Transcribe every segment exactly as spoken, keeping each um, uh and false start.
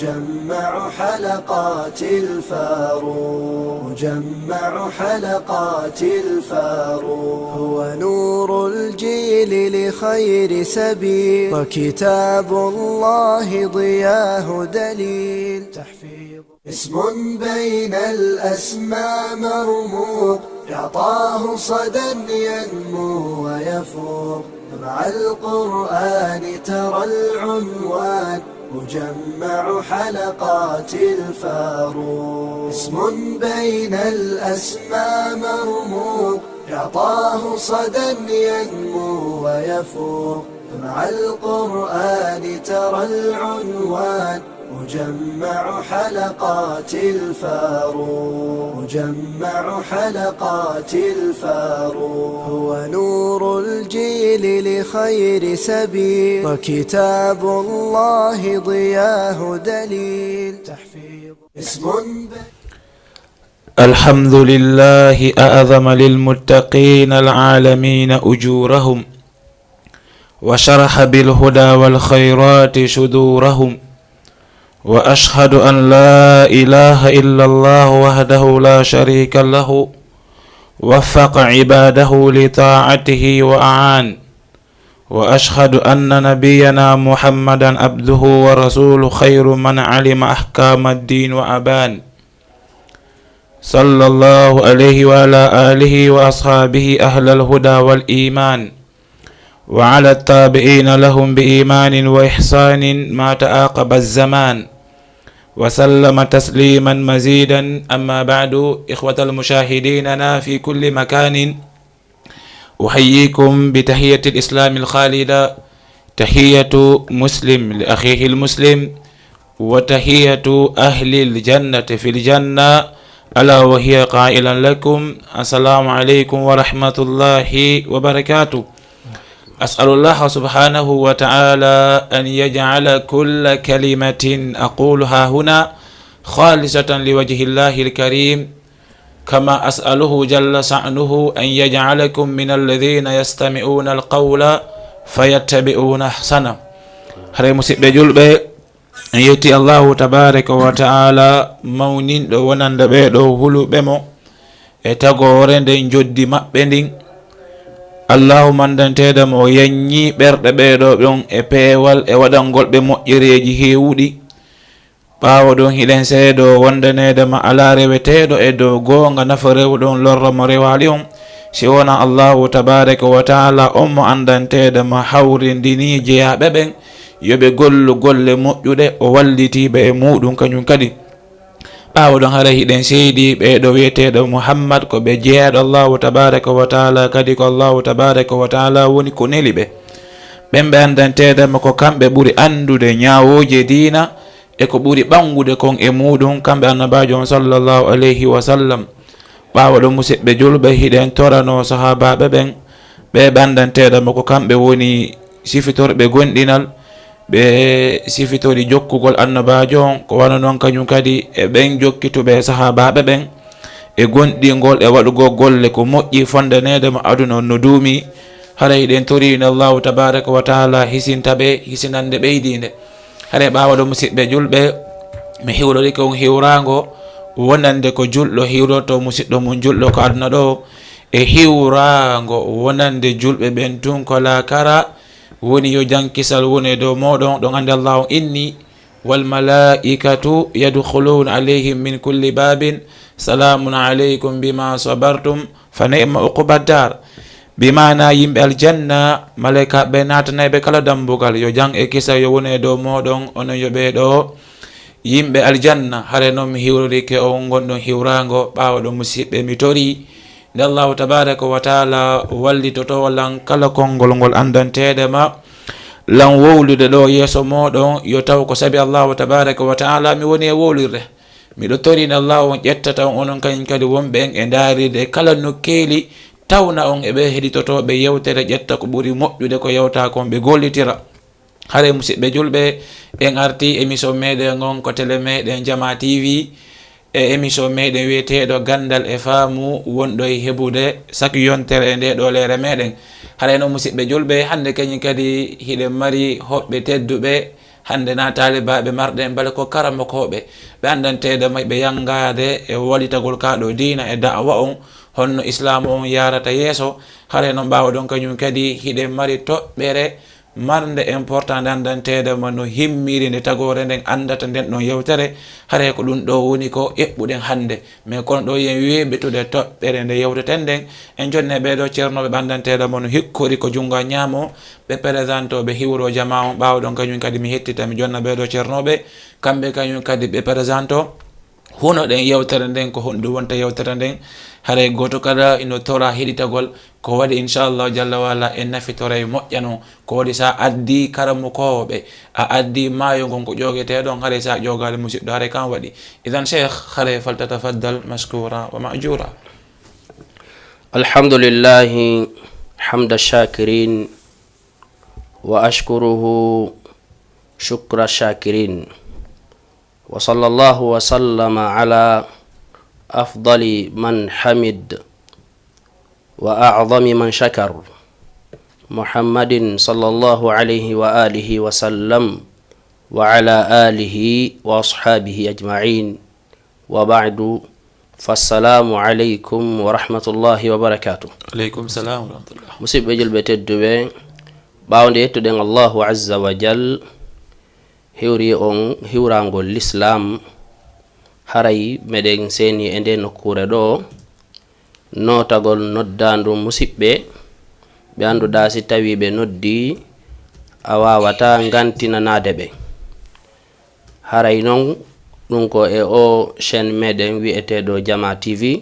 جمع حلقات الفاروق، جمع حلقات الفاروق، هو نور الجيل لخير سبيل، وكتاب الله ضياه دليل. تحفيظ اسم بين الأسماء مرموق، يعطاه صدى ينمو ويفوق. مع القرآن ترى العنوان، مجمع حلقات الفاروق. اسم بين الأسماء مرموق، يعطاه صدى ينمو ويفوق. مع القرآن ترى العنوان، مجمع حلقات الفاروق، مجمع حلقات الفاروق، هو نور الجيل لخير سبيل، وكتاب الله ضياه دليل. تحفيظ اسم الحمد لله أعظم للمتقين العالمين أجورهم، وشرح بالهدى والخيرات صدورهم، وأشهد أن لا إله إلا الله وحده لا شريك له، وفق عباده لطاعته وأعان، وأشهد أن نبينا محمدا عبده ورسوله خير من علم أحكام الدين وأبان، صلى الله عليه وعلى آله وأصحابه أهل الهدى والإيمان، وعلى التابعين لهم بإيمان وإحسان ما تعاقب الزمان، وسلم تسليما مزيدا. أما بعد، إخوة المشاهديننا في كل مكان، أحييكم بتحية الإسلام الخالدة، تحية مسلم لأخيه المسلم، وتحية أهل الجنة في الجنة، ألا وهي قائلا لكم: السلام عليكم ورحمة الله وبركاته. أسأل الله سبحانه وتعالى أن يجعل كل كلمة أقولها هنا خالصة لوجه الله الكريم، كما أسأله جل شأنه أن يجعلكم من الذين يستمعون القول فيتبعون أحسنه. Hare musidɓe julɓe, en yetti Allahu tabaraka wa ta'ala, mawninɗo wonande ɓee ɗo huluɓe mo e tagoore nden joddi maɓɓe ndin. Allahu mandanteeɗo mo o yanñi ɓerɗe ɓee ɗo ɓen e peewal e waɗangol ɓe moƴƴereeji heewuɗi. Ɓaawo ɗun, hiɗen seedoo wondaneede ma alaa reweteeɗo e dow goonga nafa rewuɗo on, lorra mo rewaali on, si wonaa Allaahu tabaaraka wa ta'aalaa, on mo anndanteeɗo ma hawrindinii jeyaaɓe ɓen, yo ɓe gollu golle moƴƴuɗe, o wallitii ɓe e muuɗum kañum kadi. Ɓaawo ɗon, haray hiɗen seedii ɓee ɗo wi'eteeɗo Muhammad ko ɓe jeyaaɗo Allaahu tabaaraka wa ta'aalaa, kadi ko Allaahu tabaaraka wa ta'aalaa woni ko neli ɓe. Ɓen ɓe anndanteeɗo ma ko kamɓe ɓuri anndude ñaawooje diina, e ko ɓuri ɓanngude kon e muuɗum, kamɓe Annabaajo on, sallallahu alayhi wa sallam. Ɓaawo ɗon, musiɓɓe julɓe, hiɗen toranoo sahaabaaɓe ɓen, ɓe ɓe anndanteeɗo ma ko kamɓe woni sifitorɓe gomɗinal, ɓe sifitori jokkugol Annabaajo on, ko wano non kañum kadi e ɓen jokkituɓe sahaabaaɓe ɓen e gomɗingol e waɗugol golle ko moƴƴi, fondaneede mo aduna on no duumi. Haray hiɗen toriino Allaahu tabaaraka wa ta'aalaa hisinta ɓe hisinannde ɓeydiinde. Haray ɓaawo ɗon, musiɓɓe julɓe, mi hiwrorike on hiwraango wonande ko julɗo hiwrortoo musiɗɗo mum julɗo ko aduna ɗoo, e hiwraango wonande julɓe ɓen tun ko laakara, woni yo jam kisal wonu e dow mooɗon. Ɗon anndi Allaahu inni: والملائكة يدخلون عليهم من كل باب سلام عليكم بما صبرتم فنعم عقبى الدار. Bi maanaa, yimɓe aljanna, malaykaaɓe naatanay ɓe kala dambugal, yo jam e kisal yo wonu e dow mooɗon, onon yo ɓee ɗoo yimɓe aljanna. Hare non mi hiwrorike on ngon ɗon hiwraango. Ɓaawo ɗon, musiɓɓe, mi torii nde Allaahu tabaaraka wa ta'aalaa wallitoto lan kala konngol ngol anndanteede ma lan wowlude ɗoo yeeso mooɗon, yo taw ko sabi Allaahu tabaaraka wa ta'aalaa mi woni e wowlirde. Miɗo toriino Allaahu on ƴettata on, onon kañum kadi wonɓe en e ndaarirde e kala nokkeeli, tawna on e ɓee heɗitotooɓe yewtere, ƴetta ko ɓuri moƴƴude ko yewtaa kon, ɓe gollitira. Haray, musiɓɓe julɓe, en artii émission meɗen on ko télé meɗen Jamaa T V, e émission meɗen wi'eteeɗo Ganndal e Faamu, wonɗo e heɓude saki yontere e ndee ɗoo leere meɗen. Haray non, musiɓɓe julɓe, hannde kañum kadi hiɗen mari hoɓɓe tedduɓe, Hannde na taalibaaɓe marɗe en bale ko karamokooɓe, ɓe anndanteede may ɓe yanngaade e walitagol kaa ɗo diina e da'awa on, honno islaamu on yaarata yeeso. Haray noon ɓaawo ɗon kañum kadi hiɗen mari toɓɓere marnde important nde anndanteede ma no himmiri nde tagoore nden anndata nden ɗon yewtere. Haray ko ɗum ɗo woni ko eɓɓuɗen hannde. Mais kono ɗo yen weeɓitude toɓɓere nde yewteten nden, en jonne ɓee ɗo ceernooɓe ɓe anndanteede ma no hikkori ko junngo ñaamo, ɓe présentooɓe hiwro jamaa on. Ɓaawo ɗon kañum kadi mi hettita mi jonna ɓee ɗo ceernooɓe, kamɓe kañum kadi ɓe présenté huno ɗen yewtere nden, ko honɗum wonta yewtere nden. Haray gooto kala ino tora heɗitagol ko waɗi, inchallahu jalla wa ala, en nafitoray moƴƴano. Ko waɗi sa addi karamokooɓe, a addi maayo ngon ko ƴogetee ɗon, haray sa ƴogaali musiɗɗo, haray kan waɗi. Idan cheikh, haray faltatafaddal mashkura wa ma'jura. الحمد لله حمد الشاكرين وأشكره شكر الشاكرين وصلى الله وسلم على أفضل من حمد وأعظم من شكر محمد صلى الله عليه وآله وسلم وعلى آله وأصحابه أجمعين وبعد فالسلام عليكم ورحمة الله وبركاته. Aleykum salam wa rahmatullah. Musidɓe julɓe tedduɓe, ɓaawo nde yettuɗen Allahu azza wa jal, hiwri on hiwrangol lislaam, haray meɗen seeni e nde nokkuure ɗo nootagol noddaandu musiɓɓe ɓe annduɗaa si tawii ɓe noddii a waawataa ngantinanaade ɓe. Haray non ɗum ko e oo chaîne meɗen wi'eteeɗo Jama T V,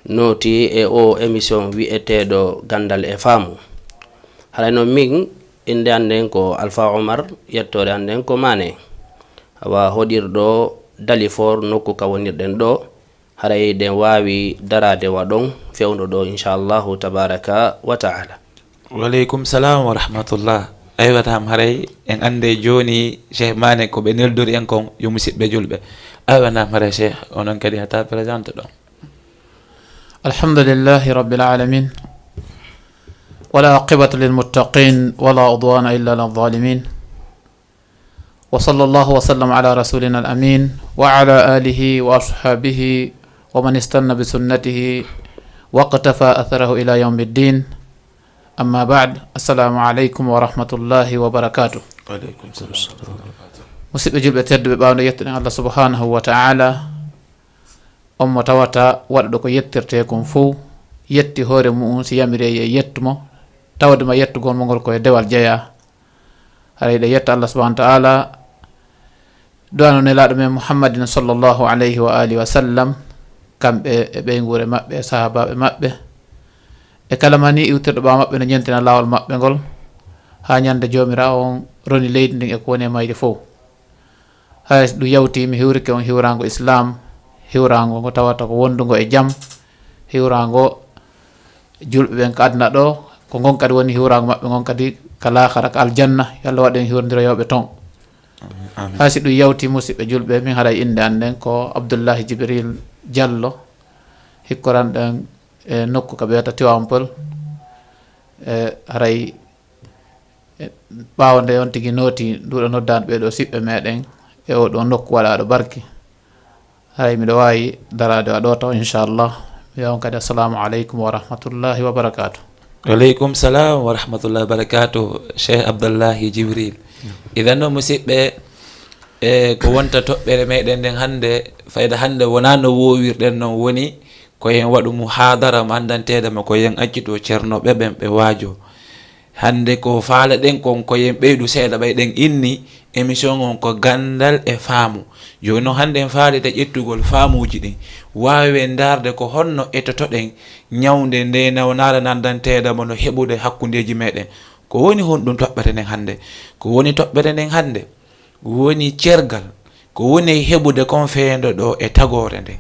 nooti e oo émission wi'eteeɗo Ganndal e Faamu. Haray non min, innde an nden ko Alpha Omar, yettoore an nden ko Maane. Awa hoɗirɗo Dalifort, nokku ka wonirɗen ɗo, haray ɗen waawi daraade wa ɗon fewndo ɗo, inchallahu tabaraka wa taala. Waleykum salam wa rahmatullah. Aywa, naam, haray en annde jooni Cheikh Maane ko ɓe neldori en kon, yo musiɓɓe julɓe. Aywa, naam, haray Cheikh, onon kadi hata présente ɗo. الحمد لله رب العالمين، والعاقبة للمتقين، ولا عدوان إلا على الظالمين، وصلى الله وسلم على رسولنا الأمين وعلى آله وأصحابه ومن استن بسنته واقتفى أثره إلى يوم الدين. أما بعد، السلام عليكم ورحمة الله وبركاته. Waleykum salam. Musiɓɓe julɓe tedduɓe, ɓaawo nde yettuɗen Allah subhanahu wa ta'ala, on mo tawata waɗuɗo ko yettirtee kon fow, yetti hoore mu'un si yamiri e yettu mo, tawde ma yettugol mo ngol ko e dewal jeyaa. Haray ɗe yetta Allah subhanahu wa ta'ala, du'ano nelaaɗo men Muhammadin sallallahu alayhi wa alihi wa sallam, kamɓe e ɓeynguure maɓɓe e sahaabaaɓe maɓɓe, e kala mani iwtirɗo ɓaawo maɓɓe no ñentina laawol maɓɓe ngol, haa ñande Joomiraawo on roni leydi ndin e ko woni e mayri fow. Hay so ɗum yawti, mi hiwrike on hiwraango Islaam, hiwraango ngo tawata ko wondungo e jam, hiwraango julɓe ɓen ka aduna ɗo, ko ngon kadi woni hiwraango maɓɓe ngon kadi ka laakara, ka aljanna. Yo Allah waɗ en hiwrondiroyooɓe ton. Amin. Hay si ɗum yawti, musiɓɓe julɓe, min haray innde an nden ko Abdullahi Jibril Jallo, hikkoranɗen e nokku ka ɓe wiyata Tiwaawan Pël. E haray, e, ɓaawo nde on tigi nooti nduɗo noddaanɗo ɓee ɗo siɓɓe meɗen e oo ɗo nokku waɗaaɗo barki, haray miɗo waawi daraade wa ɗo taw, inchallah. Mi wiya on kadi, assalamu aleykum wa rahmatullahi wa barakatuh. Waleykum salam wa rahmatullahi wa barakatuh, Cheikh Abdallahi Jibril. Idan noon, musiɓɓe, e ko wonta toɓɓere meɗen nden hannde, fayda hannde wonaa no woowirɗen noon, woni ko yen waɗu muhaadara mo anndanteede ma, ko yen accitu ceernooɓe ɓen ɓe waajo. Hannde ko faalaɗen kon, ko yen ɓeydu seeɗa, ɓay ɗen inni émission on ko Ganndal e Faamu. Jooni noon, hannde en faalita ƴettugol faamuuji ɗin, waawen ndaarde ko honno etotoɗen ñawnde nde nawnaare nanndanteeɗe mo no heɓude hakkundeeji meɗen. Ko woni honɗum toɓɓere nden hannde? Ko woni toɓɓere nden hannde? Woni cergal ko woni e heɓude kon feendo ɗo e tagoore nden.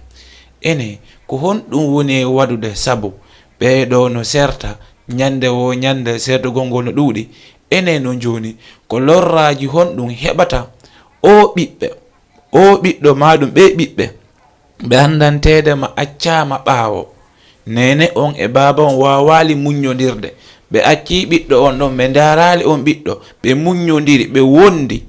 Ene, ko honɗum woni e waɗude sabu ɓee ɗo no serta ñande woo ñande, sertugol ngol no ɗuuɗi? Ene, no jooni, ko lorraaji honɗum heɓata oo ɓiɓɓe, oo ɓiɗɗo, maa ɗum ɓee ɓiɓɓe? Ɓe anndanteede ma accaama ɓaawo. Neene on e baaba on waawaali muññondirde. Ɓe accii ɓiɗɗo on ɗon, ɓe ndaaraali on ɓiɗɗo, ɓe muññondiri, ɓe wondi.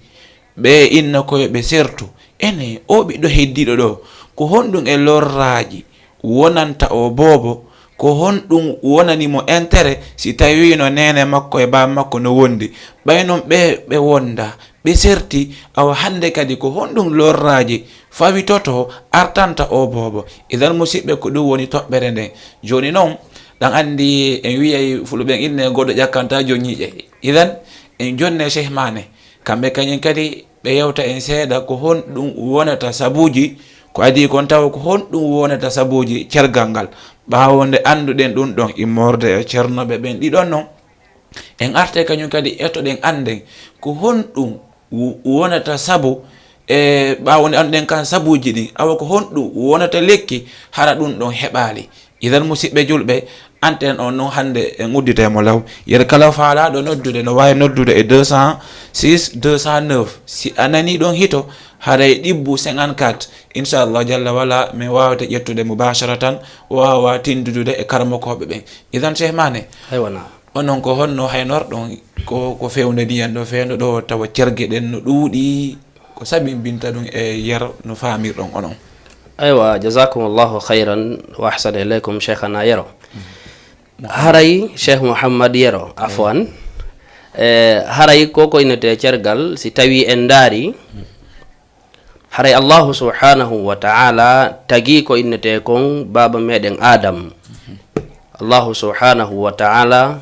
Ɓe inna ko yo ɓe sertu. Ene, o ɓiɗɗo heddiiɗo ɗo, ko honɗum e lorraaji wonanta o boobo? Ko honɗum wonani mo intere si tawii no neene makko e baaba makko no wondi? Ɓay non ɓe, ɓe wonda, ɓe serti, awa hannde kadi ko honɗum lorraaji fawitoto artanta o boobo? Idan, musiɓɓe, ko ɗum woni toɓɓere nden. Jooni non, ɗan anndi en wi'ay Fulɓe ɓen inne goɗɗo ƴakkanta joñiiƴe. Idan, en jonne Cheikh Mané. Kamɓe kañum kadi ɓe yewta en seeɗa ko honɗum wonata sabuuji, ko adii kon tawa ko honɗum wonata sabuuji cergal ngal. Ɓaawo nde annduɗen ɗum ɗon immorde e ceernooɓe ɓen ɗiɗon non, en arte kañum kadi etoɗen annden ko honɗum wo-, wonata sabu, e ɓaawo nde annduɗen kan sabuuji ɗin, awa ko honɗum wonata lekki hara ɗum ɗon heɓaali. Idan, musiɓɓe julɓe, anten on non hannde en udditay mo law. Yer kala faalaaɗo noddude no waawi noddude e deux cent six deux cent neuf. Si a nanii ɗon hito, haray ɗibbu cinquante-quatre. Inchallah, jalla wala, min waawata ƴettude mubasharatan, waawa tindudude e karamokooɓe ɓen. Idan, Cheikh Mané, aywa, na. Onon ko honno haynorɗon ko, ko fewndani en ɗo fewndo ɗo, tawa cerge ɗen no ɗuuɗi, ko sabimbinta ɗum e yero no faamirɗon onon? Aywa, jazakumullahu khairan wa ahsana ilaykum, Cheikhana Yero. Haray, Cheikh Mouhammad Yero, afwan. E, haray ko ko innete cergal, si tawi en ndaari, haray Allahu subhanahu wa ta'ala tagi ko innete kon baaba meɗen Adam. Allahu subhanahu wa ta'ala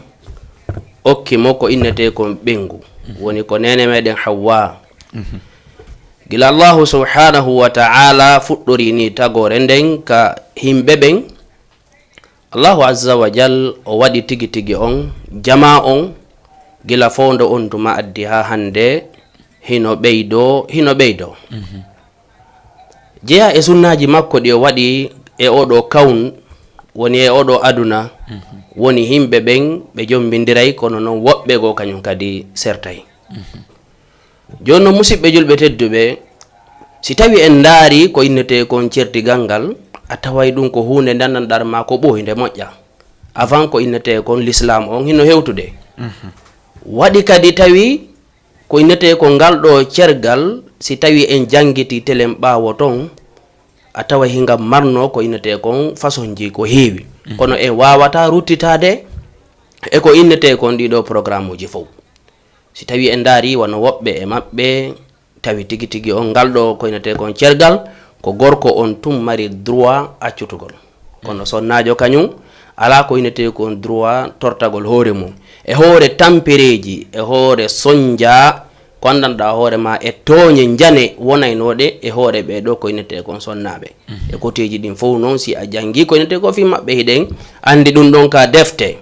okki mo ko innete kon ɓengu. Woni ko neene meɗen Hawwa. Gila Allahu subhanahu wa ta'ala fuɗɗori ni tagore nden ka himɓe ɓen, Allahu azza wa jal o waɗi tigi tigi on, jamaa on, gila fowndo on tuma addi haa hannde, hino ɓeydoo, hino ɓeydoo. Jeyaa e sunnaaji makko ɗi o waɗi e oɗo kawn, woni e oɗo aduna, woni himɓe ɓen ɓe jombindiray, kono non woɓɓe goo kañum kadi sertay. Jooni non, musiɓɓe julɓe tedduɓe, si tawi en ndaari ko innetee kon certigal ngal, a taway ɗum ko huunde nde anndanɗaa ma ko ɓooyi, nde moƴƴa. Avant ko innetee kon l'islam on hino hewtude. Waɗi kadi tawi ko innetee kon ngal ɗoo cergal, si tawi en janngiti telen ɓaawo ton, a tawa hinga marno ko innetee kon fasonji ko heewi. Kono en waawata ruttitaade e ko innetee kon ɗii ɗoo programme uji fow. Si tawi en ndaari wano woɓɓe e maɓɓe tawi tigi tigi on ngal ɗoo ko innetee kon cergal, ko gorko on tun mari droit accutugol. Kono sonnaajo kañum alaa ko innetee kon droit tortagol hoore mum. E hoore tampereeji, e hoore sonja, ko anndanɗaa hoore ma e tooñe njane wonaynooɗe e hoore ɓee ɗoo ko innetee kon sonnaaɓe. E koteeji ɗin fow non, si a janngi ko innetee kon fii maɓɓe, hiɗen anndi ɗum ɗon ka defte.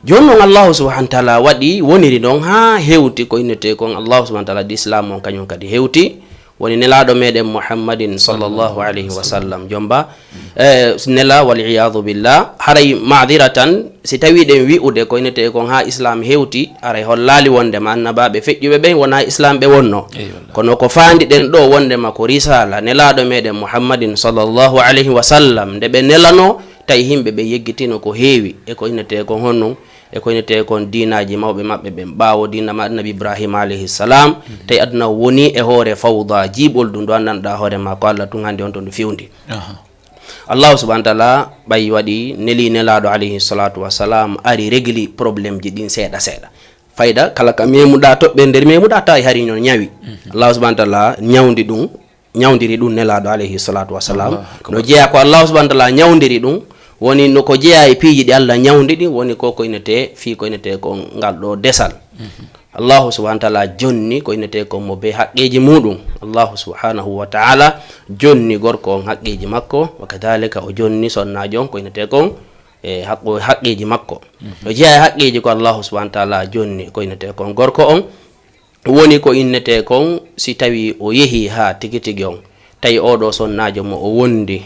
Jooni non, Allahu subhanahu wa ta'ala waɗi, woniri non haa hewti ko innetee kon Allahu subhanahu wa ta'ala, di Islam on kañum kadi hewti. Woni Nelaaɗo meɗen Muhammadin sallallahu alayhi wa sallam, jomba, eh, nela, wal iyadu billah. Haray, maadiratan, si tawi ɗen wi'ude ko innetee kon haa Islam hewti, haray hollaali wonde ma annabaaɓe feƴƴuɓe ɓen wonaa Islam ɓe wonno. Kono ko faandiɗen ɗoo wonde ma ko risala Nelaaɗo meɗen Muhammadin sallallahu alayhi wa sallam, nde ɓe nelano, tawi himɓe ɓe yeggitino ko heewi e ko innetee kon honɗum, e ko innetee kon diinaaji mawɓe maɓɓe ɓen ɓaawo diina ma Annabi Ibrahima alayhi salam. Tawi aduna woni e hoore fawda, jiiɓoldu ndu anndanɗaa hoore ma ko Allah tun hannde on to ndu fewndi. Allahu subhanahu wa ta'ala ɓay waɗi neli Nelaaɗo alayhi salatu wa salam, ari régli problème ji ɗin seeɗa seeɗa. Fayda kala ka memuɗaa toɓɓere nder memuɗaa, tawi hari no ñawi. Allahu subhanahu wa ta'ala ñawndi ɗum, ñawndiri ɗum Nelaaɗo alayhi salatu wa salam. No jeyaa ko Allahu subhanahu wa ta'ala ñawndiri ɗum, woni no ko jeyaa e piiji ɗi Allah ñawndi ɗin, woni ko ko innetee, fii ko innetee kon ngal ɗoo desal. Allahu subhanahu wa ta'ala jonni ko innetee kon mo bee haqqeeji muɗum. Allahu subhanahu wa ta'ala jonni gorko on haqqeeji makko, wa kadhalika o jonni sonnaajo on ko innetee kon e haqqo-, haqqeeji makko. No jeyaa e haqqeeji ko Allahu subhanahu wa ta'ala jonni ko innetee kon gorko on. Woni ko innetee kon, si tawii o yehii haa tigi tigi on, tawi oo ɗoo sonnaajo mo o wondi,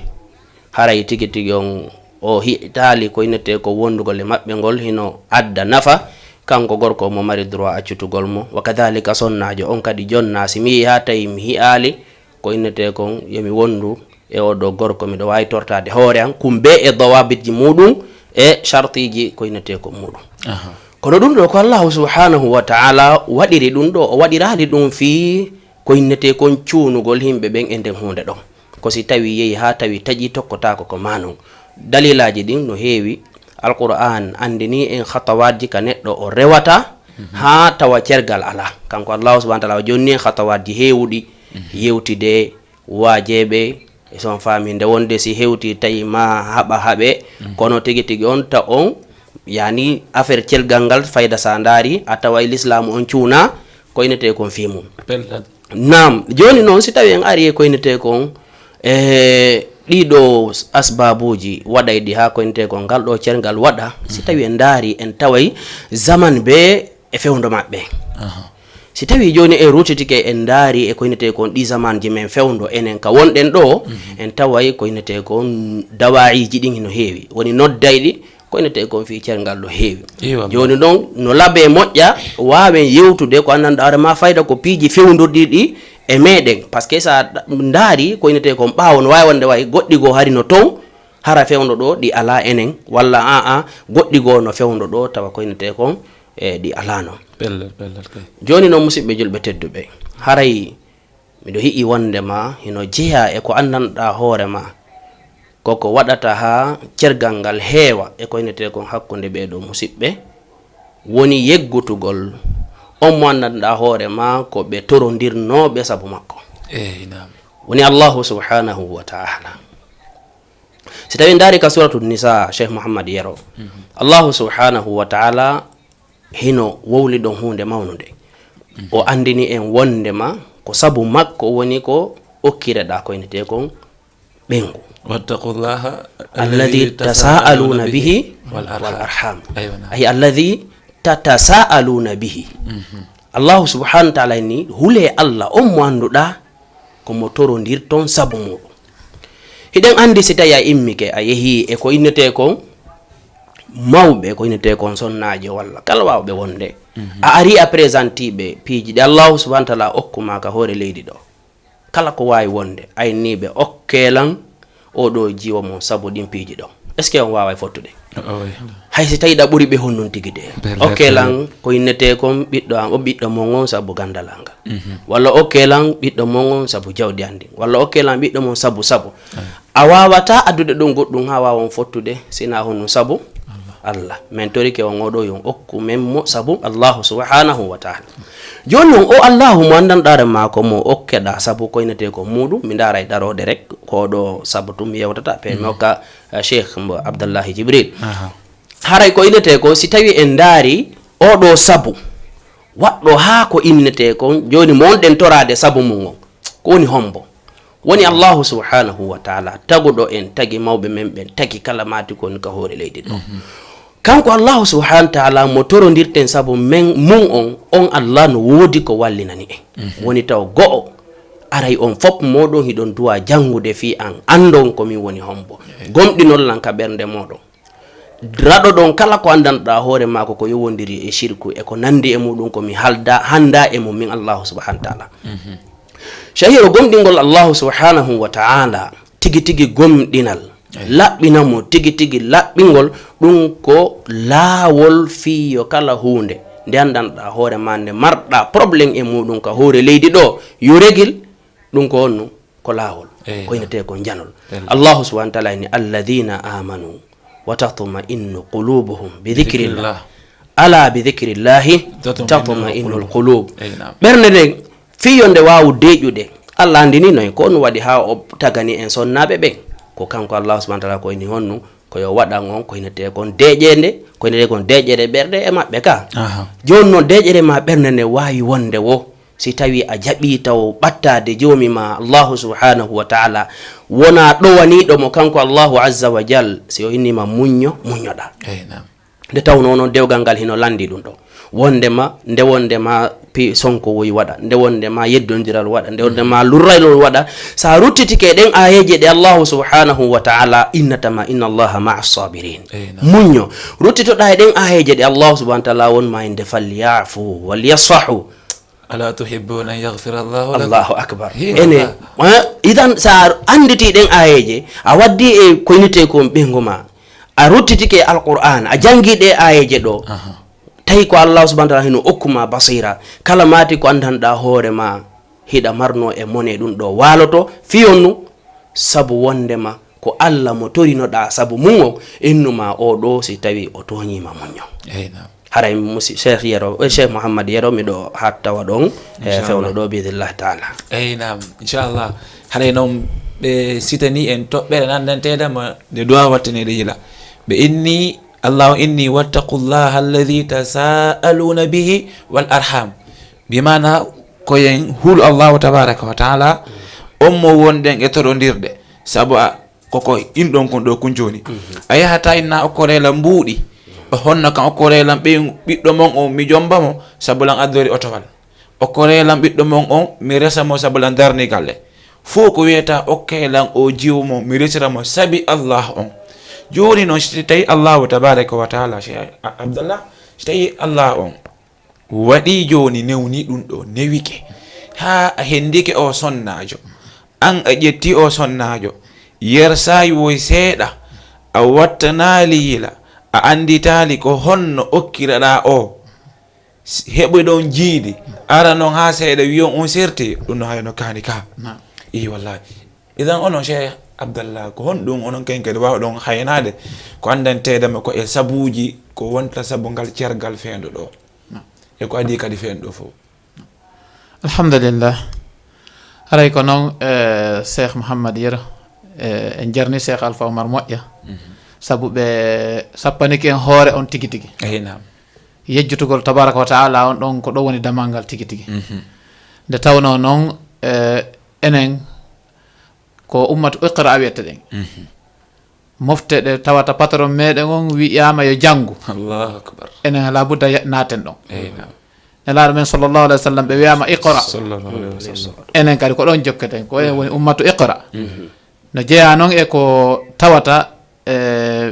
haray tigi tigi on o hi'itaali ko innetee ko wondugol e maɓɓe ngol hino adda nafa, kanko gorko mo mari droit accutugol mo. Wa kadhalika sonnaajo on kadi jonnaa, si mi yehii haa tawi mi hi'aali ko innetee kon yo mi wondu e oo ɗoo gorko, miɗo waawi tortaade hoore an, kum bee e dawaabitji muɗum e shartiiji ko innetee kon muɗum. Aha. Kono ɗum ɗo ko Allahu subhanahu wa ta'ala waɗiri ɗum ɗo, o waɗiraali ɗum fii ko innetee kon cuunugol yimɓe ɓen e nden huunde ɗon. Ko si tawi yehi haa tawi taƴi tokkotaako ko maa non. Dalilaaji ɗin no heewi. Alqur'an anndini en khatawaaji ka neɗɗo o rewata haa tawa cergal alaa. Kanko Allahu subhanahu wa ta'ala o jonni en khatawaaji heewuɗi, yewtide, waajeeɓe, e so on faami nde wonde si hewti tawi ma haɓa haɓe, kono tigi tigi on ta on, yani affaire celgal ngal fayda sa ndaari, a taway l'islamu on cuuna ko innetee kon fii mum. Pellat. Naam, jooni noon si tawi en ari e ko innetee kon, e ɗiɗo asbabuuji waɗayɗi haa ko innetee kon ngal ɗo cergal waɗa, si tawi en ndaari en taway zaman be e fewndo maɓɓe. Aha. Si tawi jooni en rutitike en ndaari e ko innetee kon ɗi zamanji men fewndo enen ka wonɗen ɗo, en taway ko innetee kon dawaayiji ɗin hino heewi. Woni noddayɗi ko innetee kon fii cergal no heewi. Iyo, wallahi. Jooni noon no labee moƴƴa waawen yewtude ko anndanɗaa hoore ma fayda ko piiji fewndorɗi ɗi e meɗen. Parce que sa ɗa-, ndaari ko innetee kon ɓaawo no waawi wonde way goɗɗi goo hari no ton, hara fewndo ɗo ɗi alaa enen, walla aa, goɗɗi goo no fewndo ɗo tawa ko innetee kon e ɗi alaa non. Pellet, pellet kay. Jooni noon, musidɓe julɓe tedduɓe, haray miɗo hi'i wonde ma hino jeyaa e ko anndanɗaa hoore ma, koko waɗata haa cergal ngal heewa e ko innetee kon hakkunde ɓee ɗoo musiɓɓe, woni yeggutugol on mo anndanɗaa hoore ma ko ɓe torondirnooɓe sabu makko. Eey, naam. Woni Allahu subhanahu wa ta'ala. Si tawi ndaari ka suratu Nisa, Cheikh Mouhammad Yero, Allahu subhanahu wa ta'ala hino wowli ɗon huunde mawnunde. O anndini en wonde ma ko sabu makko woni ko okkire ɗa ko innetee kon ɓeyngu. Wattaqullaha alladhi tasaaluna bihi wal arham. Aywa, naam. Ay alladhi tatasaaluna bihi. Allahu subhanahu wa ta'ala ni, hule Allah on mo annduɗaa ko mo torondirton sabu muɗum. Hiɗen anndi si tawi a immike, a yehi e ko innetee kon mawɓe, ko innetee kon sonnaajo walla kala waawɓe wonde. A ari a présentii ɓe piiji ɗi Allahu subhanahu wa ta'ala okku ma ka hoore leydi ɗo. Kala ko waawi wonde, a inni ɓe okkee lan oo ɗoo jiwo mon sabu ɗin piiji ɗon. Est-ce que on waaway fottude? Hay si tawi ɗa ɓuri ɓe honɗun tigi de. Okke lan ko innetee kon ɓiɗɗo an, o ɓiɗɗo mon on sabu gandal an ngal. Walla okke lan ɓiɗɗo mon on sabu jawdi an ndin. Walla okke lan ɓiɗɗo mon sabu, sabu. A waawataa addude ɗon goɗɗum haa waawa on fottude, si hinaa honɗun sabu Allah. Men torike on oo ɗoo yo on okku men mo sabu Allahu subhanahu wa ta'ala. Jooni non, o Allahu mo anndanɗaa hoore maako mo okkeɗaa sabu ko innetee kon muuɗum, mi ndaaray daroode rek, ko ɗoo sabu tun mi yewtata, pe mi hokka, eh, Cheikh mbo Abdallahi Jibril. Aha. Haray ko innetee kon, si tawi en ndaari oo ɗoo sabu, waɗɗo haa ko innetee kon, jooni mo wonɗen toraade sabu mum on, ko woni hombo? Woni Allahu subhanahu wa ta'ala, taguɗo en, tagi mawɓe men ɓen, tagi kala maati ko woni ka hoore leydi ɗo. Kanko Allahu subhanahu wa ta'ala mo torondirten sabu men, mum on, on Allah no woodi ko wallinani en. Woni taw go'o, aray on fop mooɗon hiɗon duwa janngude fii an, anndon ko min woni hombo. Gomɗinon lan ka ɓernde mooɗon. Raɗoɗon kala ko anndanɗaa hoore maako ko yowondiri e shirku e ko nanndi e muɗum ko mi halda, hannda e mum min Allahu subhanahu wa ta'ala. Shahiro gomɗingol Allahu subhanahu wa ta'ala, tigi tigi gomɗinal, laɓɓina mo tigi tigi laɓɓingol, ɗum ko laawol fii yo kala huunde nde anndanɗaa hoore ma nde marɗaa problème e muɗum ka hoore leydi ɗo, yo regil, ɗum ko honno? Ko laawol. Ko innetee ko njanol. Allahu subhanahu wa ta'ala ni, "Alladhina amanu wa tatma'innu qulubuhum bi dhikrillah. Ala bi dhikrillahi tatma'innul qulub." Ɓernde nden, fii yo nde waawu deeƴude. Allah anndini noy ko on waɗi haa o tagani en sonnaaɓe ɓen. Ko kanko Allahu subhanahu wa ta'ala ko ini honnu, ko yo waɗan on ko innetee kon deeƴeende, ko innetee kon deeƴere ɓerɗe e maɓɓe ka. Jooni non, deeƴere ma ɓernde nde waawi wonde wo, si tawi a jaɓii taw ɓattaade Joomi ma Allahu subhanahu wa ta'ala, wona ɗowaniiɗo mo kanko Allahu azza wa jal, si o inni ma muñño, muññoɗaa. Nde tawnoo non dewgal ngal hino lanndii ɗum ɗo. Wonde ma, nde wonde ma pi-, sonko woyi waɗa, nde wonde ma yeddondiral waɗa, nde wonde ma lurraylol waɗa, sa ruttitike e ɗen aayeeje ɗe Allahu subhanahu wa ta'ala innata ma, "Inna Allaha ma'a sabirin." Muñño. Ruttitoɗaa e ɗen aayeeje ɗe Allahu subhanahu wa ta'ala won ma innde, "Falyafu wal yasfahu." Ala tuhibbuna an yaghfira Allahu lakum? Allahu akbar. Ene, eh, idan sa annditi ɗen aayeeje, a waddi e ko innetee kon ɓeyngu ma, a ruttitike e Alqur'an, a janngi ɗe aayeeje ɗo. Tawi ko Allahu subhanahu wa taala hino okkuma basira. Kala mati ko anndanɗa hoore ma hiɗa marno e mone ɗum ɗo waloto fiyon nu sabu wondema ko Allah mo torinoɗa sabu mum o innuma o ɗo si tawi o toñima muño. Haray musi Cheikh Yero, eh, Cheikh Mouhammad Yero, miɗo hattawa ɗon e fewlo ɗo biidnillahi taala. Eyi nam, inchallah. Haray noon ɓe sitani en toɓɓere nanndanteede ma nde duwa wattanede yila. Ɓe inni, Allahu inni wattaqullaha alladhi tasaaluna bihi wal arham. Bi maana ko yen hulu Allahu tabaraka wa taala, on mo wonɗen e torondirde. Sabu a, koko inɗon kon ɗo kun jooni. A yahata inna okkorela mbuuɗi. O honna kan okkorela ɓe ɓiɗɗo mon o mi jomba mo, sabu lan addori otowal. Okkorela ɓiɗɗo mon on mi resa mo sabu lan darni galle. Fof ko wiyata okke lan o jiwo mo mi resira mo sabi Allah on. Jooni noon si tawi Allahu tabaraka wa taala, Cheikh A-, Abdallah, si tawi Allah on waɗi jooni newni ɗum ɗo, newike, haa a hendike o sonnaajo, an a ƴetti o sonnaajo, yersayi woy seeɗa, a wattanaali yila, a annditaali ko honno okkiraɗa o, s-, heɓuɗon jiidi, ara noon haa seeɗa wiyon on serti, ɗum no hayno kaani ka. Naam. Ii, wallahi. Idan onon Cheikh Abdallah, ko honɗum onon ken kadi waawɗon haynaade ko anndanteede ma ko e sabuuji ko wonta sabu ngal cergal feendo ɗo? Naam. E ko adii kadi feendo ɗo fof? Alhamdulillah. Haray ko noon, eh, Cheikh Mouhammad Yero, eh, en jarni Cheikh Alpha Oumar moƴƴa. Mhm. Sabu ɓe sappanike en hoore on tigi tigi. Eyi, naam. Yejjutugol tabaraka wa taala on ɗon ko ɗo woni damal ngal tigi tigi. Mhm. Nde tawnoo noon, eh, enen ko ummatu iqra wiyete ɗen. Mhm. Mofte ɗe tawata patron meɗen on wi'ama yo janngu. Allahu akbar. Enen ala budda ya-, naaten ɗon. Eyi, naam. Nelaaɗo men sallallahu alaihi wa sallam ɓe wiyama iqra. Sallallahu alaihi wa sallam. Enen kadi ko ɗon jokketen, ko en woni ummatu iqra. Mhm. No jeyaa noon e ko tawata, eh,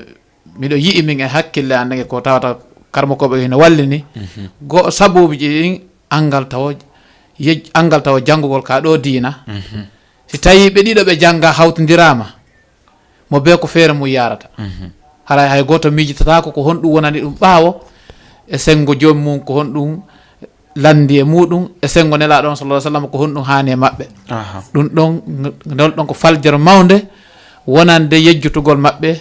miɗo yi'i min e hakkille an ndeke ko tawata karmokooɓe hino wallini. Mhm. Go sabuuji ɗin anngal tawo yej-, anngal tawo janngugol ka ɗo diina. Mhm. Si tawi ɓe ɗiɗo ɓe jannga hawtindiraama, mo bee ko feere mum yaarata. Mhm. Haray hay gooto miijitataako ko honɗum wonani ɗum ɓaawo, e senngo joom mum ko honɗum lanndi e muɗum, e senngo Nelaaɗo on sallallahu alaihi wa sallam ko honɗum haani e maɓɓe. Aha. Ɗum ɗon, ng-, ngol ɗon ko faljere mawnde wonande yejjutugol maɓɓe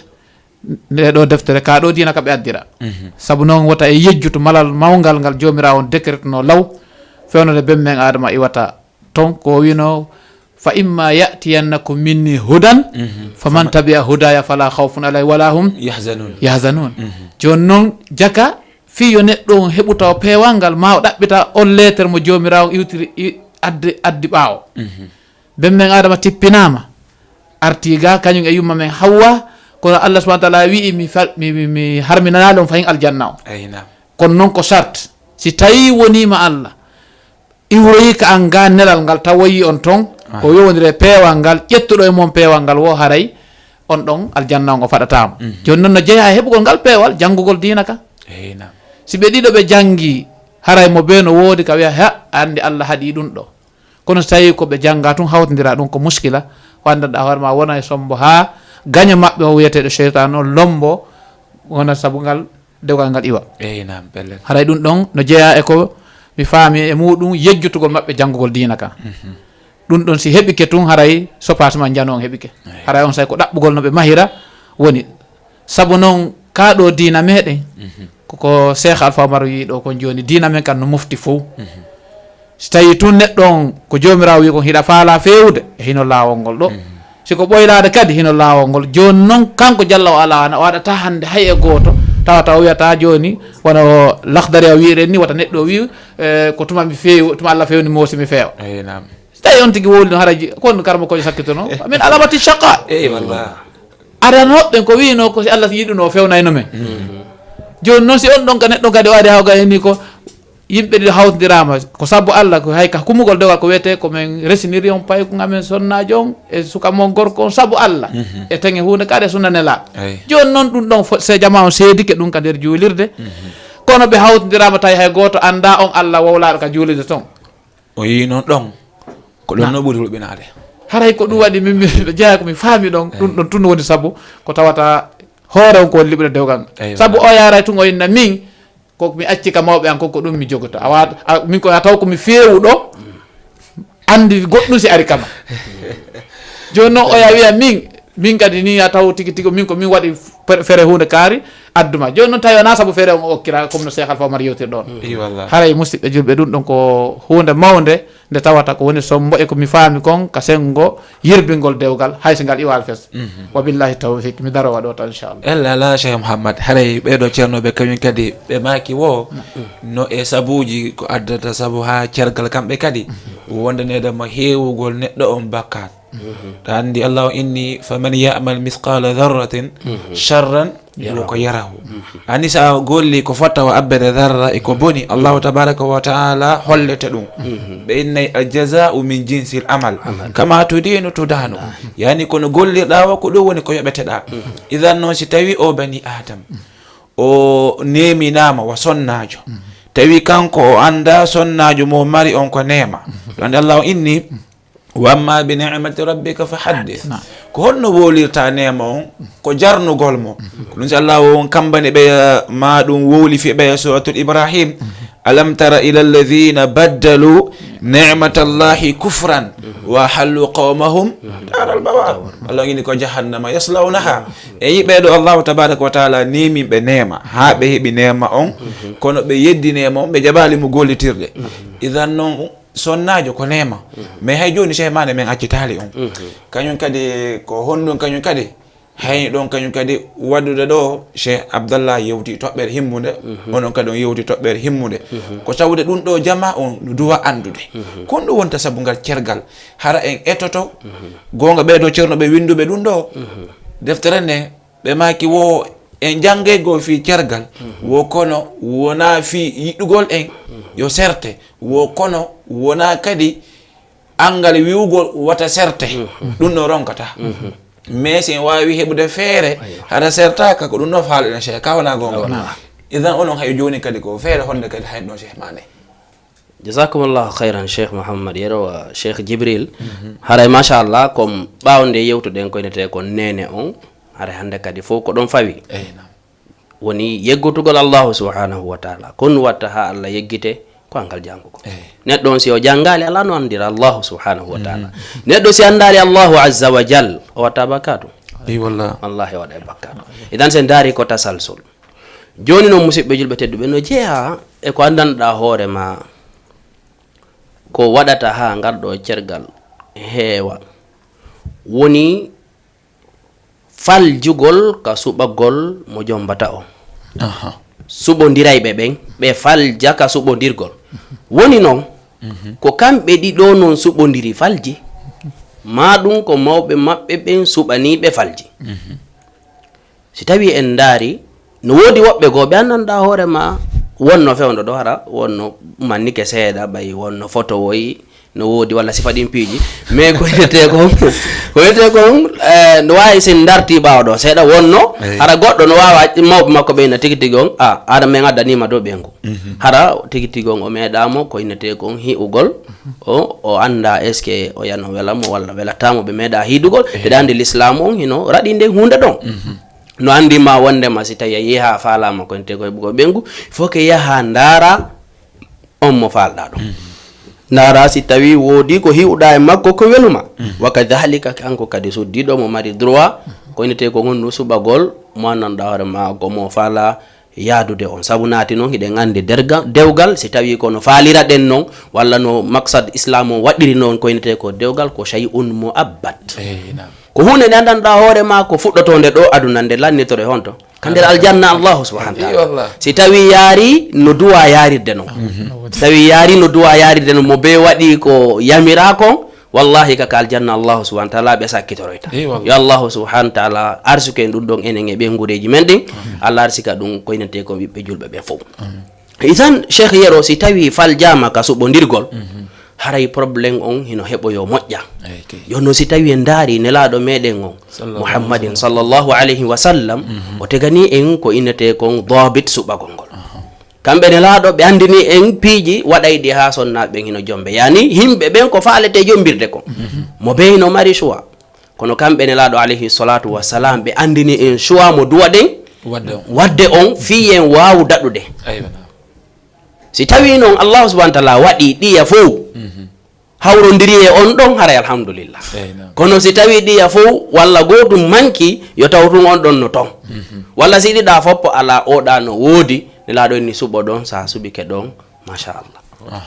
nde ɗo deftere ka ɗo diina ka ɓe addira. Mhm. Sabu noon wota e yejjutu malal mawngal ngal Joomiraawo on dekretno law, fewnande ben men Aadama iwata ton ko wino, "Fa imma ya'tiyannakum minni hudan, mhm, faman tabi'a hudaya fala khawfun alayhim wala hum yahzanun." Yahzanun. Mhm. Jooni noon jaka fii yo neɗɗo on heɓu taw peewal ngal, ma o ɗaɓɓita on leeter mo Joomiraawo iwtiri, i-, addi, addi ɓaawo. Mhm. Ben men Aadama tippinaama, arti ga kañum e yumma men Hawwa, kono Allah subhanahu wa taala wi'i, "Mi fal-, mi, mi, mi harminanaali on fahin aljanna on." Eyi, naam. Kono noon ko sart, si tawi woniima Allah iwroyi ka an ga nelal ngal tawoyi on ton, aha, ko yowondire peewal ngal, ƴettuɗo e mon peewal ngal wo haray on ɗon aljanna on o faɗataama. Mhm. Jooni noon no jeyaa e heɓugol ngal peewal, janngugol diina ka. Eyi, naam. Si ɓe ɗiɗo ɓe janngi, haray mo bee no woodi ka wiya, "Ha, a anndi Allah haɗi ɗum ɗo." Kono so tawi ko ɓe jannga tun hawtindira ɗum ko muskila, ko anndanɗa hoore ma wona e sombo haa gaño maɓɓe o wiyeteeɗo seytaan on lombo wona sabu ngal dewgal ngal iwa. Eyi, naam, pellet. Haray ɗum ɗon no jeyaa e ko mi faami e muɗum yejjutugol maɓɓe janngugol diina ka. Mhm. Ɗum ɗon si heɓike tun haray sopaas ma njano on heɓike. Eyi. Haray on say ko ɗaɓɓugol no ɓe mahira woni. Sabu noon ka ɗo diina meɗen, mhm, ko, ko Cheikh Alpha Oumar wi ɗo kon jooni, diina men kan no mofti fow. Mhm. Si tawi tun neɗɗo on ko Joomiraawo wi kon hiɗa faala feewude, e hino laawol ngol ɗo. Mhm. Si ko ɓoylaade kadi hino laawol ngol. Jooni noon kanko jalla o ala na o waɗata hannde hay e gooto tawata o wiyata jooni wona o Lakhdari o wi'iren ni wata neɗɗo o wi, eh, ko tuma mi feewi, tuma Allah fewni mo si mi feewa. Eyi, naam. Si tawi on tigi wowli no haraji, ko on karmo ko sakkitono. Min alamati shaqa. Eyi, wallah. Aranooɓe ɓen ko wiino ko si Allah yiɗuno o fewnayno men. Mhm. Jooni noon si on ɗon ka neɗɗo kadi o ari hawga en ni ko yimɓe ɗiɗo hawtindiraama ko sabu Allah ko hay ka kumugol dewal ko wiyetee ko men resiniri on payku ngamen sonnaajo on e suka mon gorko on sabu Allah. Mhm. E teŋe huunde kadi e sunna Nelaaɗo. Eyi. Jooni noon ɗum ɗon fo-, se jama on seedike ɗum ka nder juulirde. Mhm. Kono ɓe hawtindiraama tawi hay gooto anndaa on Allah wowlaaɗo ka juulirde ton. O yii noon ɗon ko ɗon no ɓuri hulɓinaade. Haray ko ɗum waɗi min mi jeyaa ko mi faami ɗon. Eyi. Ɗum ɗon tun woni sabu ko tawata hoore on ko woni liɓude dewgal ngal. Eyi, sabu o yaaray tun o inna min Ko mi acci ka mawɓe an, ko ko ɗum mi jogoto. Awa, a, min ko a taw ko mi feewuɗo, anndi goɗɗum si ari kama. Jooni noon oya wiya min, min kadi ni a taw tigi tigi min ko min waɗi fe-, fere huunde kaari adduma. Jooni noon tawi wonaa sabu fere on o okkira, comme no Cheikh Alpha Omar yewtiri ɗoon. Haray musidɓe julɓe, ɗum ɗon ko huunde mawnde, nde tawata ko woni sombo e ko mi faami kon ka senngo yirbingol dewgal, hay so ngal iwaali fes. Wa billahi tawfiq, mi daroo waɗoo tan, inchallah. Ella ala Cheikh Mouhammad, haray ɓeeɗo ceernooɓe kañum kadi ɓe maaki wo, no e sabuuji ko addata sabu haa cergal kamɓe kadi wondaneede mo heewugol neɗɗo on bakkaat. Ɗa anndi Allahu inni, "Faman ya'mal mithqala dharratin sharran yarahu." Ani sa a golli ko fotta o abbere dharra e ko boni, Allahu tabaraka wa taala hollete ɗum. Ɓe innay, "Al jaza'u min jinsil amal. Kama tudinu tudanu." Yani kono gollirɗa o ko ɗum woni ko yoɓeteɗa. Idan noon si tawi o bani Adam, o neeminaama wa sonnaajo. Tawi kanko o annda sonnaajo mo mari on ko neema. Ɗo anndi Allahu inni, "Wa amma bi ni'mati rabbika fa haddith." Ko honno wowlirta neema on? Ko jarnugol mo. Ko ɗum si Allah o on kambani ɓeya ma ɗum wowli fi ɓeya suratul Ibrahim. "Alam tara ila alladhina baddalu ni'matallahi kufran wa hallu qawmahum daral bawar." Allah o ini ko jahannama yaslawnaha. E yiɓe ɗo Allahu tabaraka wa taala neemin ɓe neema, haa ɓe heɓi neema on, kono ɓe yeddi neema on, ɓe jaɓaali mo gollitirde. Idan noon, sonnaajo ko neema. Mais hay jooni Cheikh Mané men accitaali on. Kañum kadi ko honɗum kañum kadi? Hay ɗon kañum kadi waɗude ɗo Cheikh Abdallah yewti toɓɓere himmunde, onon kadi on yewti toɓɓere himmunde. Ko tawde ɗum ɗo jama on no duwa anndude. Kon ɗum wonta sabu ngal cergal. Hara en etoto, goonga ɓee ɗo ceerno ɓe winnduɓe ɗum ɗo. Deftere nde ɓe maaki wo en janngay goo fii cergal, wo kono wonaa fii yiɗugol en yo serte, wo kono wonaa kadi anngal wi'ugol wata serte. Ɗum no ronkata. Mais si en waawi heɓude feere, hara sertaaka, ko ɗum no faaleɗen Cheikh, ka wonaa goonga. Idan onon hay jooni kadi ko feere honde kadi hay ɗon Cheikh Mané? Jazakumullahu khairan, Cheikh Mouhammad Yero wa Cheikh Jibril. Haray machallah, comme ɓaawo nde yewtuɗen ko inetee ko neene on, haray hannde kadi fof ko ɗon fawi. Woni yeggotugol Allahu subhanahu wa taala. Ko ɗum watta haa Allah yeggite, ko angal janngugol. Neɗɗo on si o janngaali, alaa no anndira Allahu subhanahu wa taala. Neɗɗo si anndaali Allahu azza wa jal, o watta bakkaatu. Wallahi o waɗa e bakkaatu. Idan si en ndaari ko tasalsul. Jooni noon, musiɓɓe julɓe tedduɓe, no jeyaa e ko anndanɗaa hoore ma, ko waɗata haa ngal ɗo cergal heewa, woni faljugol ka suɓagol mo jombata o. Suɓondirayɓe ɓen, ɓe falja ka suɓondirgol. Woni noon, ko kamɓe ɗiɗo noon suɓondiri falji, maa ɗum ko mawɓe maɓɓe ɓen suɓanii ɓe falji. Si tawii en ndaari, no woodi woɓɓe goo ɓe anndanɗaa hoore ma, wonno fewndo ɗo hara, wonno mannike seeɗa, ɓay wonno foto woyi, no woodi walla sifa ɗin piiji. Mais ko wiyetee kon, ko wiyetee kon, eh, no waawi si en ndartii ɓaawo ɗo seeɗa, wonno hara goɗɗo no waawa mawɓe makko ɓe ina tigi tigi on, a, aɗa men addaniima ɗo ɓeyngu. Hara tigi tigi on o meeɗaamo ko inetee kon hi'ugol, o, o annda est-ce que o yano wela mo walla welataa mo, ɓe meeɗaa hiidugol. Te ɗa anndi lislaamu on hino raɗi nden huunde ɗon. No anndi ma wonde ma si tawi a yehi haa faalaama ko inetee ko heɓugol ɓeyngu, il faut que yaha ndaara on mo faalɗaa ɗon. Ndaara si tawi woodi ko hi'uɗaa e makko ko weluma. Wa kadhalika kanko kadi suddiiɗo mo mari droit ko inetee ko honno suɓagol mo anndanɗaa hoore ma ko mo faalaa yaadude on. Sabu naati noon, hiɗen anndi derga-, dewgal, si tawii ko no faaliraɗen noon, walla no maksad Islam on waɗiri noon, ko inetee ko dewgal, ko shay'un mu'abbad. Ko huunde nde anndanɗaa hoore ma ko fuɗɗotoonde ɗo aduna nde lannitore honto? Ka nder aljanna Allahu subhanahu wa taala. Si tawii yaari no duwa yaarirde noon. Si tawii yaari no duwa yaarirde noon, mo bee waɗi ko yamiraa kon, wallahi ka, ka aljanna Allahu subhanahu wa taala ɓe sakkitoroyta. Yo Allahu subhanahu wa taala arsuku en ɗum ɗon enen e ɓeynguureeji men ɗin. Allah arsika ɗum ko inetee ko ɓiɓɓe julɓe ɓen fof. Idan, Cheikh Yero, si tawii faljaama ka suɓondirgol, haray problème on hino heɓoyoo moƴƴa. Jooni noon si tawii en ndaari Nelaaɗo meɗen on, Muhammadin sallallahu alayhi wa sallam, o teganii en ko inetee kon daabit suɓagol ngol. Kamɓe Nelaaɗo ɓe anndini en piiji waɗayɗi haa sonnaaɓe ɓen hino jombe. Yani, yimɓe ɓen ko faaletee jombirde kon. Mo bee hino mari choix. Kono kamɓe Nelaaɗo alayhi salatu wa salam ɓe anndini en choix mo duwaɗen waɗde on fii en waawu daɗude. Si tawii noon Allahu subhanahu wa taala waɗii ɗiya fow hawrondiri e on ɗon, haray alhamdulillah. Kono si tawii ɗiya fow walla gootum manki, yo taw tun on ɗon no ton. Walla si ɗiɗa foppo alaa, oɗa no woodi, Nelaaɗo inni suɓo ɗon, sa suɓike ɗon, machallah.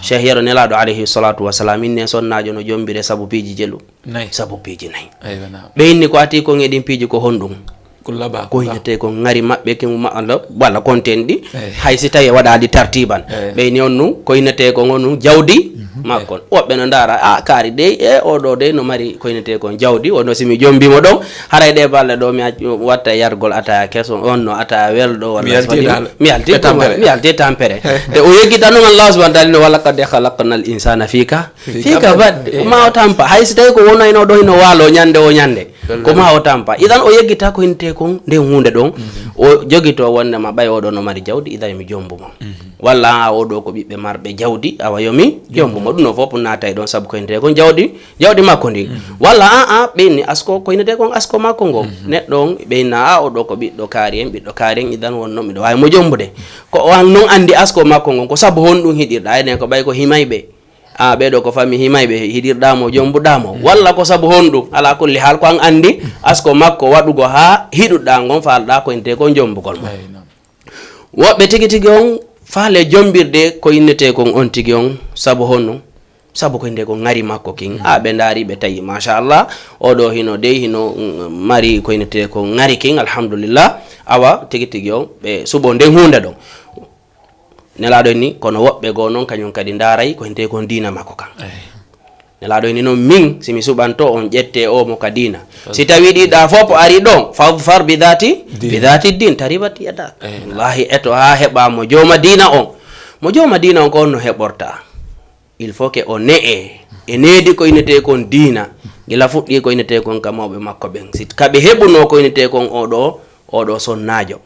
Cheikh, yeɗo Nelaaɗo alayhi salatu wasalam, inne sonnaajo no jombire sabu piiji jelu. Sabu piiji nayi. Ɓe inni ko ati kon e ɗin piiji ko honɗum? Ko innete kon ŋari maɓɓe kin ma-, walla, walla konten ɗi. Hay si tawi waɗaali tartiban. Ɓe inni on nun ko innete kon on nun jawdi makkon. Woɓɓe no ndaara, a, kaari dey, e, oɗo dey no mari ko innete kon jawdi, wono si mi jombi mo ɗon, haray ɗe balɗe ɗo mi ac-, watta yargol ataya keso, on no ataya welɗo, walla mi yalti tampere. Mi yalti tampere. Te o yeggita non Allah subhanahu wa ta'ala no, "Wa laqad khalaqnal insana fika, fika bad." Ma o tampa. Hay si tawi ko wonayno ɗo hino waalo ñande o ñande. Ko ma o tampa. Idan o yeggita ko hinte kon nden hunde ɗon. O jogito wonde ma ɓay oɗo no mari jawdi, idan mi jombu mo. Walla a oɗo ko ɓiɓɓe marɓe jawdi, awa yo mi jombu mo. Ɗum no fof naatay ɗon sabu ko hinte kon jawdi, jawdi makko ndi. Walla a, a, ɓe inni asko, ko innete kon asko makko ngo. Neɗɗo on, ɓe inna a oɗo ko ɓiɗɗo kaari en, ɓiɗɗo kaari en, idan wonno miɗo waawi mo jombude. Ko o an non andi asko makko ngon, ko sabu honɗum hiɗirɗa, enen ko ɓay ko himayɓe. A, ɓeɗo ko fami himayɓe, hiɗirɗa mo, jombuɗa mo. Walla ko sabu honɗum, ala kulli haal ko an andi asko makko waɗugo ha hiɗuɗa ngon, falɗa ko innete kon jombugol mo. Woɓɓe tigi tigi on faale jombirde ko innete kon on tigi on, sabu honno? Sabu ko nde ko ŋari makko kin. A, ɓe ndaari, ɓe tawi, machallah, oɗo hino dey, hino, mm, mari ko innete ko ŋari kin, alhamdulillah. Awa, tigi tigi on, ɓe suɓo nden hunde ɗon. Nelaaɗo ni, kono woɓɓe goo non, kañum kadi ndaaray ko innete kon diina makko kan. Nelaaɗo ni noon, min, si mi suɓanto on, ƴette o mo ka diina. Si tawi ɗiɗa fof ari ɗon, fadfar bi dhati, bi dhati din, taribat yadak. Wallahi, eto haa heɓa mo jooma diina on. Mo jooma diina on ko on no heɓorta. Il faut que o ne'e e needi ko innete kon diina. Gila fuɗɗi ko innete kon ka mawɓe makko ɓen. Si ka ɓe heɓuno ko innete kon oɗo, oɗo sonnaajo.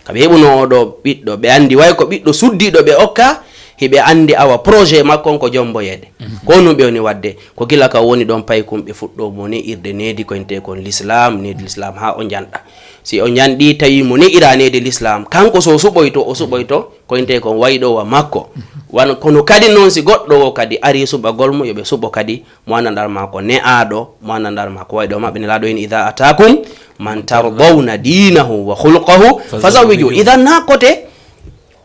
Ka ɓe heɓuno oɗo ɓiɗɗo, ɓe andi way ko ɓiɗɗo suddiɗo ɓe okka, hiɓe andi awa projet makko on ko jomboyeede. Ko ɗum ɓe woni waɗde, ko gila ka woni ɗon pay kun ɓe fuɗɗo mo ne'irde needi ko innete kon l'islam, needi l'islam haa o janɗa. Si o janɗi tawi mo ne'ira needi l'islam, kanko so suɓoyto, o suɓoyto ko innete kon wayɗo wa makko. Wan-, kono kadi noon si goɗɗo o kadi ari suɓagol mo, yo ɓe suɓo kadi mo anndanɗaa ma ko ne'aaɗo, mo anndanɗaa ma ko wayɗo maɓɓe. Nelaaɗo en, "Idha atakum man tardawna dinahu wa khulqahu fazawwiju." Idan na kote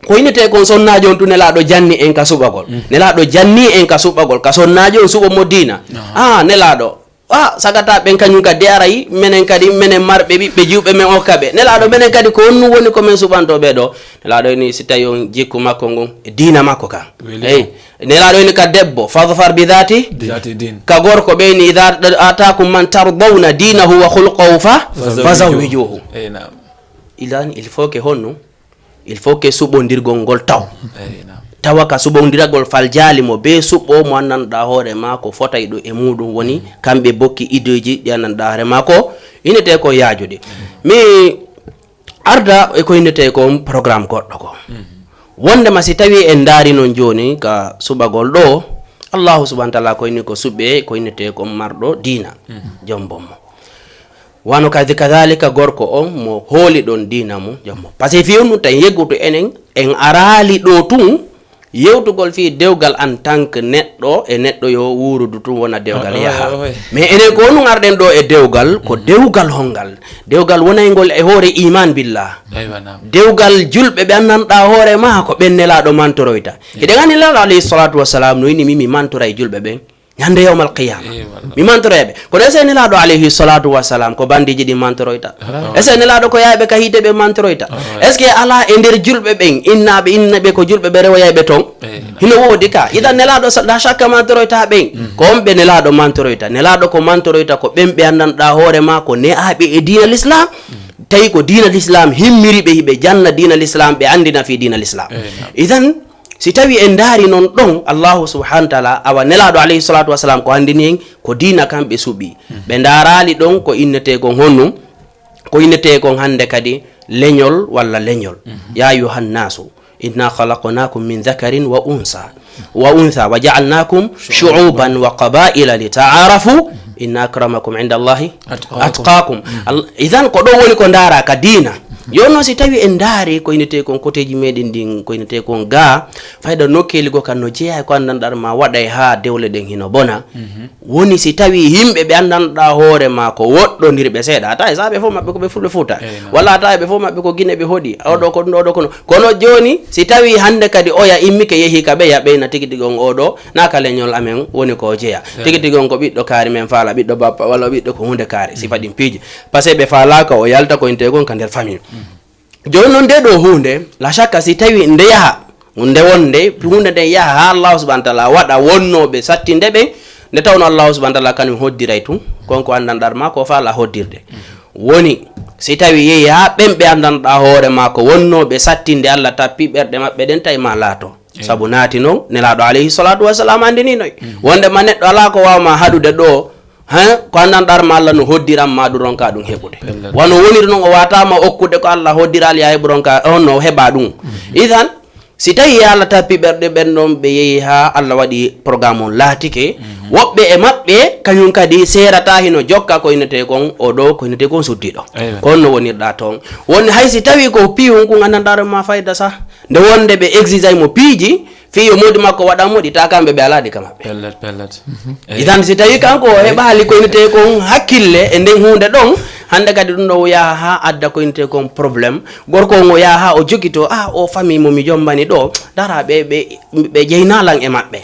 ko innete kon sonnaajo on tu Nelaaɗo janni en ka suɓagol. Nelaaɗo janni en ka suɓagol, ka sonnaajo on suɓo mo diina. A, Nelaaɗo, a, sagata ɓen kañum kadi aray, menen kadi, menen marɓe ɓiɓɓe jiwɓe men okka ɓe. Nelaaɗo, menen kadi ko honɗum woni ko men suɓanto ɓe ɗo? Nelaaɗo ni si tawi on jikku makko ngon e diina makko kan. Weli. Eyi. Nelaaɗo ni ka debbo, fadfar bi dhati, dhati din. Ka gorko ɓe ni, "Idha atakum man tardawna dinahu wa khulqahu fa, fazawwijuhu." Fazawwijuhu. Eyi, naam. Idan, il faut que honno? Il faut que suɓondirgol ngol taw. Eyi, naam. Tawa ka suɓondiragol fal jaali mo be suɓo mo anndanɗaa hoore ma ko fotayɗo e muɗum woni kamɓe bokki ideeji ɗi anndanɗaa hoore ma ko innete ko yaajude. Mi arda e ko innete kon programme goɗɗo ko. Wondema si tawi en ndaari non jooni ka suɓagol ɗo, Allahu subhanahu wa taala ko inni ko suɓe ko innete kon marɗo diina, jombon mo. Wano kadi kadhalika gorko on mo hooli ɗon diina mum, jommo. Parce que fii on ɗum tan yeggutu enen, en araali ɗo tun yewtugol fii dewgal en tant que neɗɗo e neɗɗo yo wuurudu tun wona dewgal yaha. Mais enen ko honɗum arɗen ɗo e dewgal, ko dewgal hongal? Dewgal wonayngol e hoore iman billah. Dewgal julɓe ɓe anndanɗaa hoore ma ko ɓen Nelaaɗo mantoroyta. Hiɗen anndi Nelaaɗo alayhi salatu wassalam no inni mi, mi mantoray julɓe ɓen. Ñande yawmal qiyama. Mi mantoroyɓe. Kono est-ce que Nelaaɗo alayhi salatu wassalam ko bandiji ɗin mantoroyta? Est-ce que Nelaaɗo ko yayɓe ka hiite ɓe mantoroyta? Est-ce que ala e nder julɓe ɓen, innaaɓe, innaɓe ko julɓe ɓe rewoyayɓe ton? Hino woodi ka. Idan Nelaaɗo sa-, la shakka mantoroyta ɓen. Ko on ɓe Nelaaɗo mantoroyta. Nelaaɗo ko mantoroyta ko ɓen ɓe anndanɗaa hoore ma ko ne'aaɓe e diina l'islam. Tawi ko diina l'islam himmiri ɓe, hiɓe janna diina l'islam, ɓe anndina fii diina l'islam. Idan si tawi en ndaari non ɗon, Allahu subhanahu wa taala, awa Nelaaɗo alayhi salatu wassalam ko anndini en, ko diina kan ɓe suɓi. Ɓe ndaaraali ɗon ko innetee kon honɗum, ko innetee kon hannde kadi leñol walla leñol. Ya ayuha nnasu, inna khalaqnakum min dhakarin wa unsa, wa untha, wa ja'alnakum shu'uban wa qabaila li ta'arafu, inna akramakum inda Allahi atqakum. Al-, idan ko ɗo woni ko ndaara ka diina. Jooni noon, si tawii en ndaari ko innetee kon koteeji meɗen ɗin, ko innetee kon gaa, fayda nokkeeli goo kan no jeyaa e ko anndanɗaa ma waɗa e haa dewle ɗen hino bona. Woni si tawii yimɓe ɓe anndanɗaa hoore maa ko woɗɗondirɓe seeɗa, a tawa e sahaa ɓe fof maɓɓe ko ɓe fulɓe fuuta, walla a tawa ɓe fof maɓɓe ko Gine ɓe hoɗi, oɗo ko ɗum, oɗo ko ɗum. Kono jooni, si tawii hannde kadi oya immike yehi ka ɓeya, ɓeyna tigi tigi on oɗo, na ka leñol amen woni ko o jeyaa. Tigi tigi on ko ɓiɗɗo kaari men faala, ɓiɗɗo bappa, walla o ɓiɗɗo ko huunde kaari, sifa ɗin piiji. Parce que ɓe faalaaka o yalta ko innetee kon ka nder famille. Jooni noon, nde ɗoo huunde, la shakka si tawii nde yaha, nde wonde, huunde nden yaha haa Allahu subhanahu wa taala waɗa wonnooɓe sattinde ɓen, nde tawnoo Allahu subhanahu wa taala kañum hoddiray tun, kon ko anndanɗaa ma ko faala hoddirde. Woni, si tawii yehi haa ɓen ɓe anndanɗaa hoore maa ko wonnooɓe sattinde, Alla tappi ɓerɗe maɓɓe ɗen, tawi ma laato. Sabu naati noon, Nelaaɗo alayhi salatu wassalam anndinii noy. Wonde ma neɗɗo alaa ko waawa ma haɗude ɗoo, Hein, ko anndanɗaa ma Alla no hoddiran ma ɗum, ronka ɗum heɓude. Wano woniri noon, o waata ma okkude ko Alla hoddiraali, ya heɓu ronka, on no heɓa ɗum. Idan, si tawii yaalata piɓerɗe ɓen ɗon, ɓe yehi haa Alla waɗi programme on laatike, woɓɓe e maɓɓe, kañum kadi seerata hino jokka ko innetee kon, o ɗo ko innetee kon suddiiɗo. Ko on no wonirɗa toon. Woni hay si tawii ko piiwun kun anndanɗaa ma fayda sah, nde wonde ɓe exigay mo piiji, fii yo moodi makko waɗan mo ɗi, ta kamɓe ɓe alaa ɗi ka maɓɓe. Pellet, pellet. Idan, si tawii kanko o heɓaali ko innetee kon hakkille e nden huunde ɗon, hannde kadi ɗum ɗo yaha haa adda ko innetee kon problème. Gorko on o yaha haa o jogitoo, "Ah, o famille mo mi jombani ɗo, dara ɓe, ɓe, ɓe jeynalan e maɓɓe."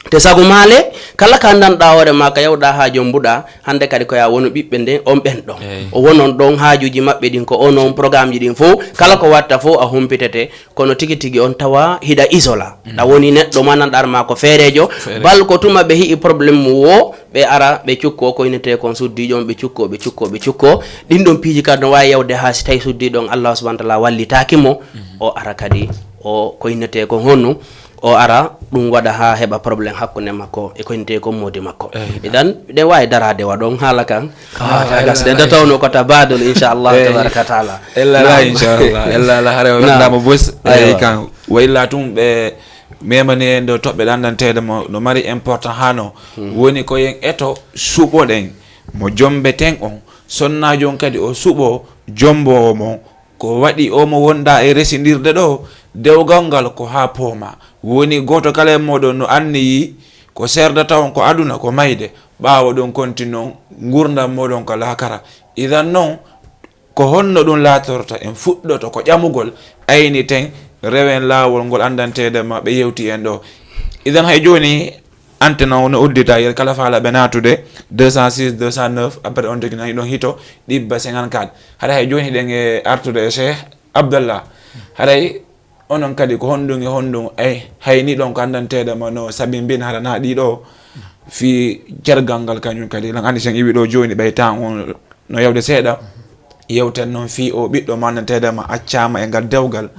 Te sago maale, kala ka anndanɗaa hoore maa, ka yawɗaa haa jombuɗaa, hannde kadi ko ya wonu ɓiɓɓe nden, on ɓen ɗon. O wonon ɗon haajuuji maɓɓe ɗin, ko on on programmeji ɗin fow, kala ko watta fow a humpitete. Kono tigi tigi on tawa hiɗa isola. Ɗa woni neɗɗo ma anndanɗaa ma ko feereejo. Bal ko tuma ɓe hi'i problème mum wo, ɓe ara, ɓe cukko ko innetee kon suddiiɗo on, ɓe cukko, ɓe cukko, ɓe cukko. Ɗin ɗon piiji kadi no waawi yawde haa si tawi suddiiɗo on Allahu subhanahu wa taala wallitaaki mo, o ara kadi, o ko innetee kon honno, o ara, ɗum waɗa haa heɓa problème hakkunde makko e ko innetee kon moodi makko. Idan, ɗe waawi daraade wa ɗon haala kan. Ka wata gasde nde tawno ko tabadul, inchallah, tabaraka taala. Ella la, inchallah. Ella la, hare o wondaama bos. Eyi kan, wa illa tum ɓe memani en ɗo toɓɓe ɗanɗanteede mo no mari important hano. Woni ko yen eto suɓoɗen mo jombeten on, sonnaajo on kadi o suɓo jomboowo mo. Ko waɗi o mo wonɗa e resindirde ɗo, dewgal ngal ko haa pooma. Woni gooto kala e mooɗon no anniyi ko seerdata on ko aduna, ko mayde, ɓaawo ɗon konti noon ngurndan mooɗon ka laakara. Idan noon, ko honno ɗum laatorta? En fuɗɗoto ko ƴamugol, ayniten, rewen laawol ngol anndanteede ma ɓe yewti en ɗo. Idan hay jooni, antenne o no uddita, yer kala faalaɓe naatude, deux cent six, deux cent neuf, après on tigi nani ɗon hito, ɗibba cinquante-quatre. Haɗa hay jooni hiɗen e artude e Cheikh Abdallah. Haray onon kadi ko honɗum e honɗum, ay, hay ni ɗon ko anndanteede ma no sabi mbin haɗa na ɗiɗo fii cergal ngal kañum kadi. Lan anndi sen iwi ɗo jooni ɓay tan on no yawde seeɗa. Yewten noon fii o ɓiɗɗo ma anndanteede ma accaama e ngal dewgal.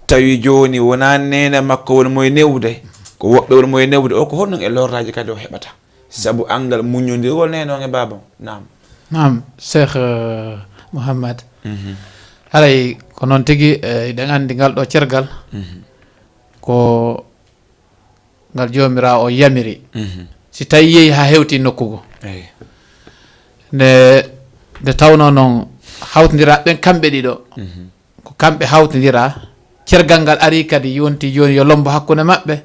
Tawi jooni wonaa neene makko woni mo e newde, ko woɓɓe woni mo e newde. O ko honɗum e lorraaji kadi o heɓata? Sabu anngal muññondirgol neene on e baaba on. Naam. Naam, Cheikh, eh, Mouhammad. Haray ko noon tigi, eh, eɗen anndi ngal ɗo cergal ko ngal Joomiraawo o yamiri. Si tawi yehi haa hewti nokku go. Eyi. Nde, nde tawnoo noon hawtondiraa ɓen kamɓe ɗiɗo. Ko kamɓe hawtondiraa. Cergal ngal ari kadi yonti jooni yo lombo hakkunde maɓɓe.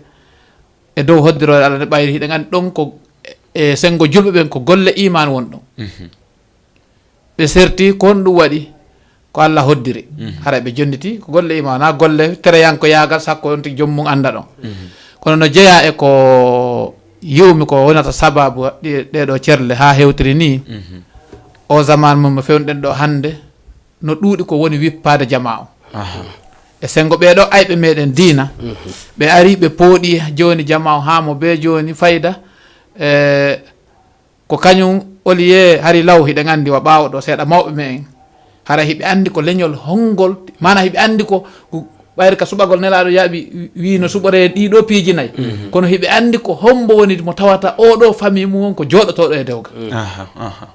E dow hoddiroore Allah nde ɓayri, hiɗen anndi ɗon ko e senngo julɓe ɓen ko golle iimaan won ɗon. Ɓe serti ko honɗum waɗi? Ko Allah hoddiri. Hara ɓe jonniti ko golle iimaan, wonaa golle tereyankoyaagal, sakko on tigi joom mum annda ɗon. Kono no jeyaa e ko yi'umi ko wonata sabaabu ɗi-, ɗeeɗoo cerle haa hewtiri nii. O zamaan mum mo fewnuɗen ɗo hannde, no ɗuuɗi ko woni wippaade jamaa o. E senngo ɓee ɗo ayɓe meɗen diina, ɓe ari, ɓe pooɗi jooni jamaa o haa mo bee jooni fayda, e ko kañum, au lieu hari law, hiɗen anndi wa ɓaawo ɗo seeɗa mawɓe me'en, hara hiɓe anndi ko leñol honngol, maanaa hiɓe anndi ko, ko ɓayri ka suɓagol Nelaaɗo yaaɓi, wii no suɓoree ɗii ɗoo piiji nayi. Kono hiɓe anndi ko hommbo woni mo tawata oo ɗoo famille mum on ko jooɗotooɗo e dewgal. Aha, aha.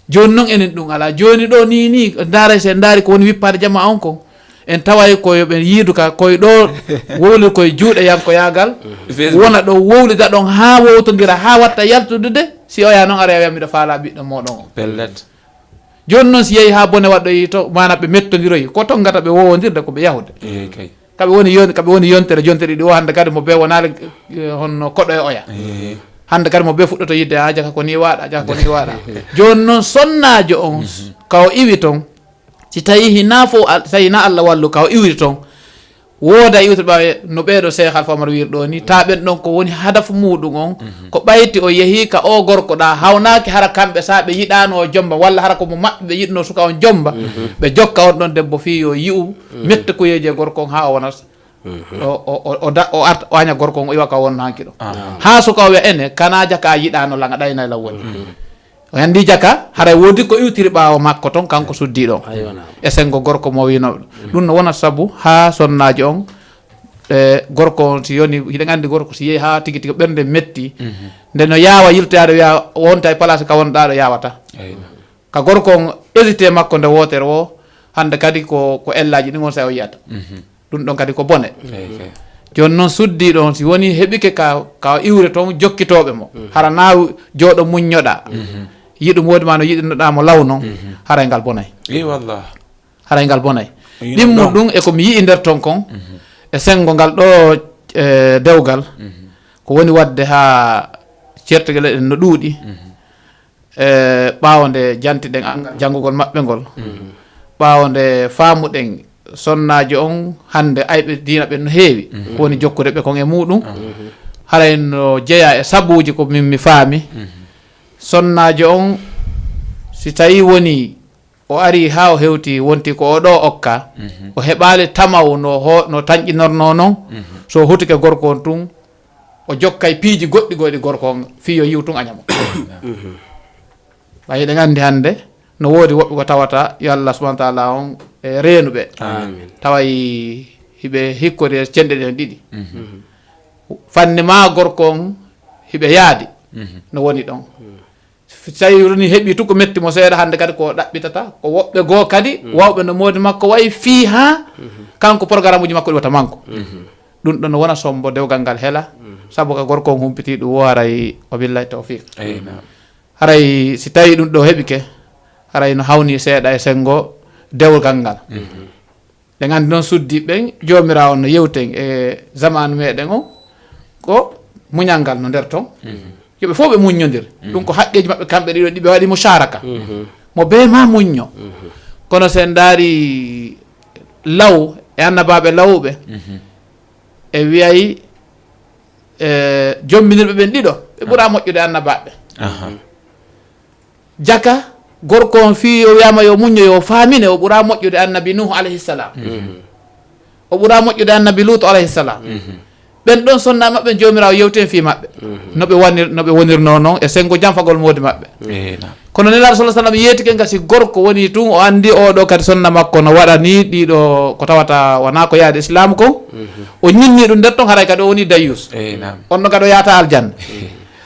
Jooni noon enen ɗum alaa. Jooni ɗo nii, nii, ndaaray, so en ndaari ko woni wippaade jamaa on kon, en taway ko yo ɓe yiidu ka, koye ɗo wowlir koye juuɗeyankoyaagal, Facebook. Wona ɗo wowlida ɗon haa wowtondira, haa watta yaltude de, si oya noon ara wiya miɗo faalaa ɓiɗɗo mooɗon on. Pellet. Jooni noon, si yehi haa bone waɗɗoyi to, maanaam ɓe mettondiroyi, ko tongata ɓe woowondirde ko ɓe yahude. Kaɓe woni yon-, kaɓe woni yontere, jonte ɗiɗi o, hannde kadi mo bee wonaali, eh, honno koɗo e oya. Hannde kadi mo bee fuɗɗoto yidde, "A jaka ko ni waaɗa, jaka ko ni waaɗa." Jooni noon, sonnaajo on, ka o iwi toon, si tawi hinaa fof, al-, si tawi hinaa Allah wallu ka o iwri toon, wooda iwtirɓe no ɓeeɗo Seex Alfa Omar wiiri ɗo ni, taa ɓen ɗon ko woni hadafu muuɗum on, ko ɓayti o yehi ka o gorko ɗa, hawnaaki hara kamɓe sa ɓe yiɗaano o jomba, walla hara ko mo maɓɓe ɓe yiɗno suka on jomba, ɓe jokka on ɗon debbo fii yo yi'u mette kuyeeji e gorko on haa o wona o, o, o, o da-, o arta, o aña gorko on, o iwa ka wonno hanki ɗo. Haa suka o wiya ene, kana jaka yiɗaano laŋa ɗaynay law woni. O anndi jaka, haray woodi ko iwtiri ɓaawo makko ton, kanko suddiiɗo on. E senngo gorko mo wiino. Ɗum no wona sabu haa sonnaajo on, e gorko on, si yoni, hiɗen anndi gorko si yehi haa tigi tigi ɓernde metti, nde no yaawa yiltoyaade, wiya wonta e place ka wonɗaa ɗo yaawata. Ka gorko on hésité makko nde wootere o, hannde kadi ko, ko ellaaji ɗin on sa o yiyata. Ɗum ɗon kadi ko bone. Jooni noon, suddiiɗo on, si woni heɓike ka, ka iwre toon, jokkitooɓe mo. Hara na jooɗo muññoɗaa. Yiɗu moodi ma no yiɗinoɗaa mo law noon, haray ngal bonay. Haray ngal bonay. Ɗimmun ɗum e ko mi yi'i nder toon kon, e senngo ngal ɗo, e dewgal, ko woni waɗde haa certugel en no ɗuuɗi. E ɓaawo nde jantiɗen anngal janngugol maɓɓe ngol, ɓaawo nde faamuɗen sonnaajo on hannde ayɓe diina ɓen no heewi, ko woni jokkude ɓe kon e muuɗum, haray no jeyaa e sabuuji ko min mi faami. Sonnaajo on, si tawii woni o arii haa o hewti, wonti ko o ɗo okka, o heɓaali tamaw no ho-, no tanƴinornoo noon, so hutike gorko on tun, o jokkay piiji goɗɗi goɗɗi gorko on, fii yo yiw tun aña mo. Ɓay hiɗen anndi hannde, no woodi woɓɓe ko tawata yo Allah subhanahu wa taala on e reenu ɓe. Taway hiɓe hikkori e cenɗe ɗen ɗiɗi. Fanni ma gorko on hiɓe yaadi, no woni ɗon. So tawi woni heɓi tun ko metti mo seeɗa, hannde kadi ko ɗaɓɓitata, ko woɓɓe goo kadi, wawɓe no moodi makko wayi fii haa kanko programme uji makko ɗi wata manko. Ɗum ɗon no wona sombo dewgal ngal hela, sabu ka gorko on humpiti ɗum wo haray, wa billahi tawfiq. Haray si tawi ɗum ɗo heɓike, haray no hawni seeɗa e senngo dewgal ngal. Ɗen anndi noon suddiiɓe ɓen, Joomiraawo no yewten e zamaanu meɗen on, ko muñal ngal no nder ton. Yo ɓe fof ɓe muññondir. Ɗum ko haqqeeji maɓɓe kamɓe ɗiɗo ɗi ɓe waɗi musharaka. Mo bee ma muñño. Kono so en ndaari law e annabaaɓe lawuɓe, e wiyay, e, jommbinirɓe ɓen ɗiɗo, ɓe ɓura moƴƴude annabaaɓe. Jaka, gorko on fii o wiyaama yo muñño, yo faamine, o ɓura moƴƴude annabi Nuhu alayhi salam. O ɓura moƴƴude annabi Lutu alayhi salam. Ɓen ɗon sonna maɓɓe, Joomiraawo yewti en fii maɓɓe. No ɓe wonir-, no ɓe wonirnoo noon e senngo janfagol moodi maɓɓe. Kono Nelaaɗo sallallahu alayhi wasallam yeetike ngasi gorko woni tun, o anndi oo ɗoo kadi sonna makko no waɗa nii ɗiɗo ko tawata wonaa ko yaade Islaamu kon. O ñinni ɗum nder ton, haray kadi o woni dayyus. On ɗon kadi o yaata aljanna.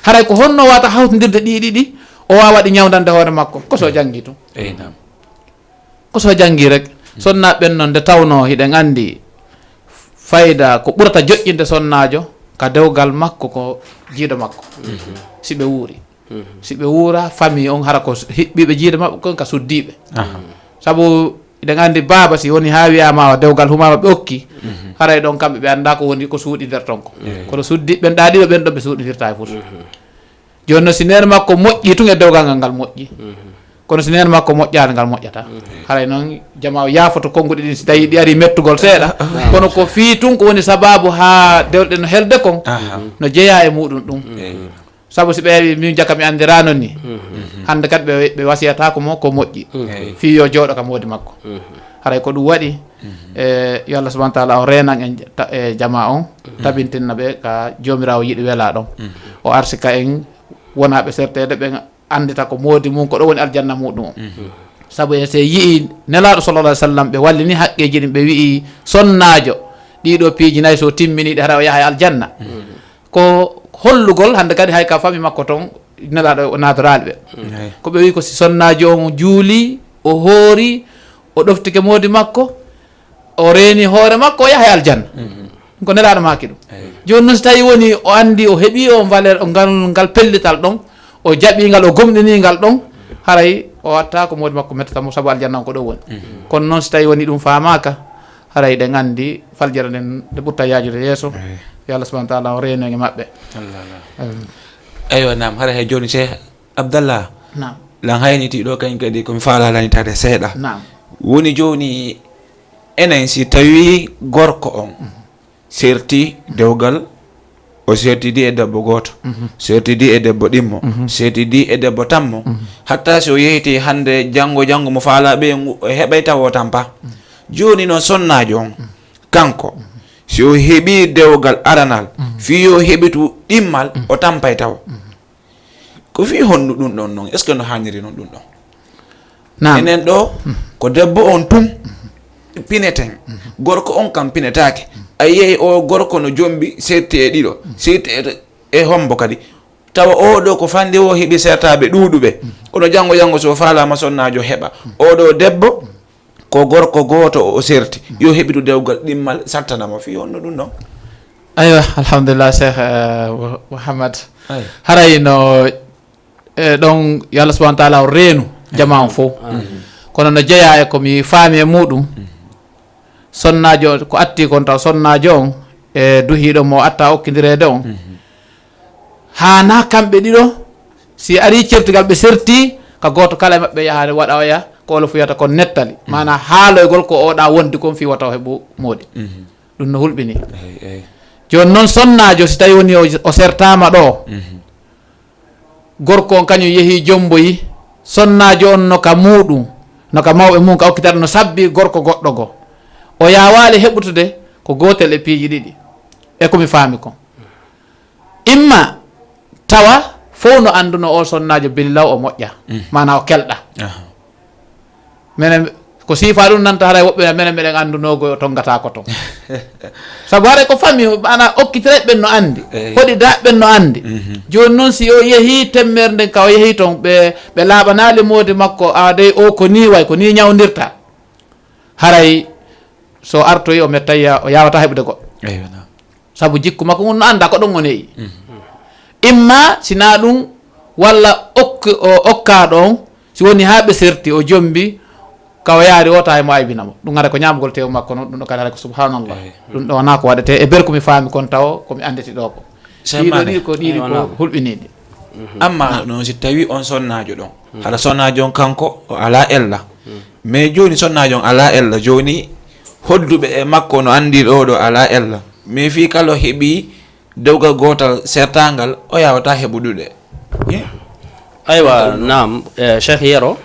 Haray ko honno wata hawtindirde ɗi ɗiɗi, o waawa ɗi ñawndande hoore makko, ko so o janngi tun. Ko so o janngi rek. Sonnaaɓe ɓen noon, nde tawnoo hiɗen anndi fayda ko ɓurata joƴƴinde sonnaajo ka dewgal makko ko jiido makko. Si ɓe wuuri. Si ɓe wuura, famille on hara ko hiɓɓiiɓe jiido maɓɓe kon ka suddiiɓe. Sabu Eɗen anndi baaba, si woni haa wiyaama o dewgal humaama ɓe okki, haray ɗon kamɓe ɓe anndaa ko woni ko suuɗi nder ton ko. Kono suddiiɓe ɓen ɗaa ɗiɗo ɓen ɗon ɓe suuɗindirtaa e fof. Jooni noon si neene makko moƴƴii tun e dewgal ngal, ngal moƴƴi. Kono si neene makko moƴƴaani, ngal moƴƴataa. Haray noon jamaa o yaafoto konnguɗi ɗin si tawii ɗi arii mettugol seeɗa. Kono ko fii tun ko woni sabaabu haa dewle ɗen no helde kon, no jeyaa e muuɗum ɗum. Sabu si ɓe wi min jaka mi anndiraano ni, hannde kadi ɓe, ɓe wasiyataako mo ko moƴƴi. Fii yo jooɗo ka moodi makko. Haray ko ɗum waɗi, e, yo Allah subhanahu wa taala o reenan en ta-, e jamaa on, tabintinna ɓe ka Joomiraawo yiɗi welaa ɗon. O arsika en wonaaɓe serteede, ɓen anndita ko moodi mum, ko ɗo woni aljanna muuɗum on. Sabu en se yi'i Nelaaɗo sallallahu alaihi wasallam, ɓe wallini haqqeeji ɗin, ɓe wi'i sonnaajo, ɗiɗo piiji nayi so timminiiɗi, hara o yahay aljanna. Ko hollugol hannde kadi hay ka fami makko ton, Nelaaɗo o naatoraali ɓe. Ko ɓe wi'i ko si sonnaajo on juuli, o hoori, o ɗoftike moodi makko, o reeni hoore makko, o yahay aljanna. Ko Nelaaɗo maaki ɗum. Jooni noon si tawi woni o anndi, o heɓi on valeur, o ngal, ngal pellital ɗon, o jaɓi ngal, o gomɗini ngal ɗon, haray O watta ko moodi makko mettata mo, sabu aljanna on ko ɗo woni. Kono noon, si tawi woni ɗum faamaaka, haray ɗen anndi faljere nden nde ɓurta yaajude yeeso. Yo Allah subhanahu wa taala o reeno e maɓɓe. Amin. Eywa, naam, hara he jooni, Cheikh Abdallah, Naam. Lan hayniti ɗo kañ kadi komi faala lanitaade seeɗa. Naam. Woni jooni, enen si tawi gorko on serti dewgal, o sertidi e debbo gooto, sertidi e debbo ɗimmo, sertidi e debbo tammo, hatta si o yehiti hannde, janngo, janngo mo faala ɓe ngu-, o heɓay tawa o tampa. Jooni noon, sonnaajo on, kanko, si o heɓi dewgal aranal, fii yo heɓitu ɗimmal, o tampay tawa. Ko fii honno ɗum ɗon noon? Est-ce que no haaniri noon ɗum ɗon? Naam. Enen ɗo, ko debbo on tun pineten. Gorko on kam pinetaake. A yiyay o gorko no jombi serti e ɗiɗo, serti e, e hombo kadi. Tawa oo ɗo ko fande o heɓi sertaaɓe ɗuuɗuɓe. Kono janngo janngo, so faalaama, sonnaajo heɓa. Oo ɗo debbo, ko gorko gooto o serti. Yo heɓitu dewgal ɗimmal, sartana mo. Fii honno ɗum ɗon? Aywa, alhamdulillah, Cheikh, eh, Mouhammad. Ay. Haray no, eh, ɗon, yo Allah subhanahu wa taala o reenu jama on fof. Kono no jeyaa e ko mi faami e muɗum, sonnaajo ko atti kon, taw sonnaajo on e duhiiɗo mo atta okkindireede on. Haana kamɓe ɗiɗo, si ari certigal, ɓe serti, ka gooto kala e maɓɓe yaha waɗa oya, ko olof wiyata kon nettali. Maanaa haaloygol ko oɗa wondi kon fii wata o heɓu moodi. Ɗum no hulɓini. Eey, eey. Jooni noon, sonnaajo, si tawi woni o, o sertaama ɗo, gorko on kañum yehi jomboyi, sonnaajo on no ka muuɗum, no ka mawɓe mum, ka okkitata, no sabbi gorko goɗɗo goo. O yaawaali heɓutude ko gootel e piiji ɗiɗi. E ko mi faami kon. Imma tawa fof no annduno o sonnaajo bili law o moƴƴa, maanaa o kelɗa. Aha. Menen ko siifa ɗum nanta, haray woɓɓe menen meɗen anndunoo ko o tonngata ko ton. Sabu haray ko famille, maanaa okkitire ɓen no anndi, Eey. hoɗi daaɓe ɓen no anndi. Jooni noon, si o yehi temmere nden, ka o yehi ton, ɓe, ɓe laaɓanaali moodi makko, a dey o ko nii way, ko nii ñawndirta. Haray so artoyi, o mettay, o yaawataa heɓude goɗɗo. Eywa, naam. Sabu jikku makko ngun no annda ko ɗon o ne'i. Imma si na ɗum, walla okk-, o okkaaɗo on, si woni haa ɓe serti, o jombi, ka o yaari o tahay mo aybina mo. Ɗum ara ko ñaamugol teewu makko noon, ɗum ɗo kadi ara ko subhanallah. Eey. Ɗum ɗo wonaa ko waɗetee e ber ko mi faami kon tawo ko mi annditi ɗo ko. Cheikh Ɗiɗo Mané. ɗi ko ɗiɗi ko hulɓiniiɗi. Amma noon si tawi on sonnaajo ɗon, hara sonnaajo on kanko o alaa ella. Mais jooni sonnaajo on alaa ella, jooni hodduɓe e makko no anndi ɗo ɗo alaa ella. Mais fii kala o heɓi dewgal gootal sertaangal, o yaawataa heɓudude. Eh? Aywa, naam, eh, Cheikh Yero,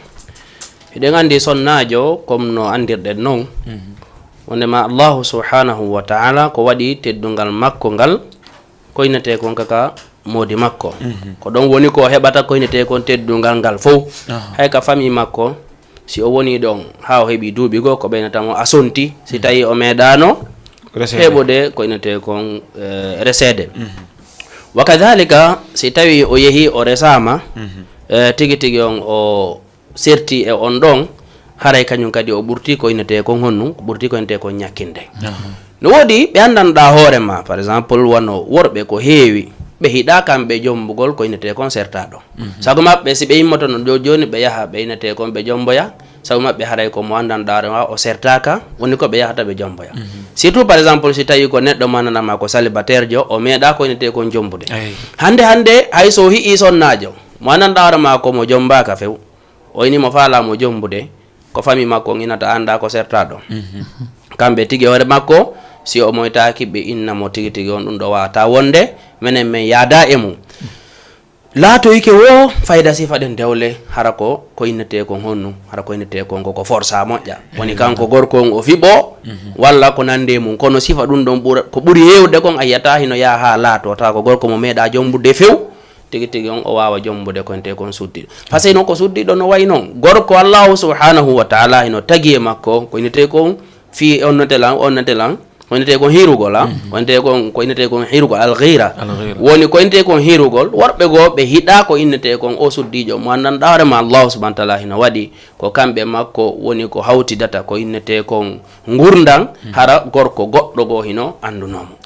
hiɗen anndi sonnaajo, comme no anndirɗen noon, wondema Allahu subhanahu wa ta'ala ko waɗi teddungal makko ngal, ko innetee kon kaka moodi makko. Ko ɗon woni ko heɓata ko innetee kon teddungal ngal fow. Aha. Hay ka famille makko, si o woni ɗon haa o heɓi duuɓi goo, ko ɓeynata mo a sonti, si tawi o meeɗaano Reseede. Heɓude ko innetee kon, eh, reseede. Wa kadhalika, si tawi o yehi o resaama, eh, tigi tigi on o serti e on ɗon, haray kañum kadi o ɓurti ko innetee kon honɗum, ko ɓurti ko innetee kon ñakkinde. No woodi ɓe anndanɗaa hoore ma, par exemple, wano worɓe ko heewi, ɓe hiɗaa kamɓe jombugol ko innetee kon sertaaɗo. Sago maɓɓe, si ɓe immotono ɗo jooni, ɓe yaha, ɓe innetee kon ɓe jomboya, sabu maɓɓe haray ko mo anndanɗaa hoore ma o sertaaka, woni ko ɓe yahata ɓe jomboya. Surtout, par exemple, si tawi ko neɗɗo mo anndanɗaa ma ko célibataire jo, o meeɗaa ko innetee kon jombude. Hannde hannde, hay so o hi'i sonnaajo, mo anndanɗaa hoore ma ko mo jombaaka few, o ini mo faalaa mo jombude, ko famille makko on inata anndaa ko sertaaɗo. Kamɓe tigi hoore makko, si o moytaaki, ɓe inna mo tigi tigi on ɗum ɗo waawataa wonde, menen men yaadaa e mum. Laatoyke wo fayda sifa ɗen dewle, hara ko, ko innetee kon honɗum, hara ko innetee kon ko, ko forsa moƴƴa. Woni kanko gorko on o fiɓo, walla ko nandi e mum, kono sifa ɗum ɗon ɓura, ko ɓuri heewde kon a yiyata hino yaha haa laato, tawa ko gorko mo meeɗaa jombude few, tigi tigi on o waawa jombude ko innetee kon suddiɗo. Parce que non ko suddiɗo no wayi non, gorko Allahu subhanahu wa ta'ala hino tagi e makko, ko innetee kon fii on notelan, on notelan, ko innetee kon hirugol, a? Ko innetee kon, ko innetee kon hirugol, al ghira. Al ghira. Woni ko innetee kon hirugol, worɓe goo ɓe hiɗaa ko innetee kon o suddiijo mo anndanɗaa hoore ma Allahu subhanahu wa ta'ala hino waɗi ko kamɓe makko woni ko hawtidata ko innetee kon ngurndan, hara gorko goɗɗo goo hino anndunoo mo.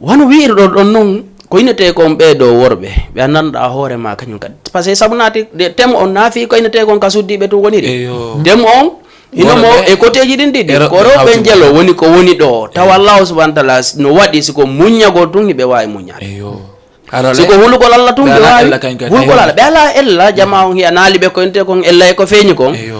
Wano wi'irɗon ɗon non, Ko innetee kon ɓee ɗoo worɓe, ɓe anndanɗaa hoore maa kañum kadi. Parce que sabu naati, de, temo on naa fii ko innetee kon ka suddiiɓe tun woniri. Eyo. Temo on, hino mo Worɓe e koteeji ɗin ɗiɗi. E rewɓe Ko rewɓe hawti jelo mo. Woni ko woni ɗoo. Tawa Eyo. Allahu subhanahu wa taala no waɗi si ko muññagol tun hiɓe waawi muññaade. Eyo. Si ko hulugol Allah tun ɓe ɓe alaa waawi. Ella kañ kadi. Hulugol Eyo. Allah. Ɓe alaa ella, jamaa on hiya naali ɓe ko innetee kon ella e ko feeñi kon. Eyo.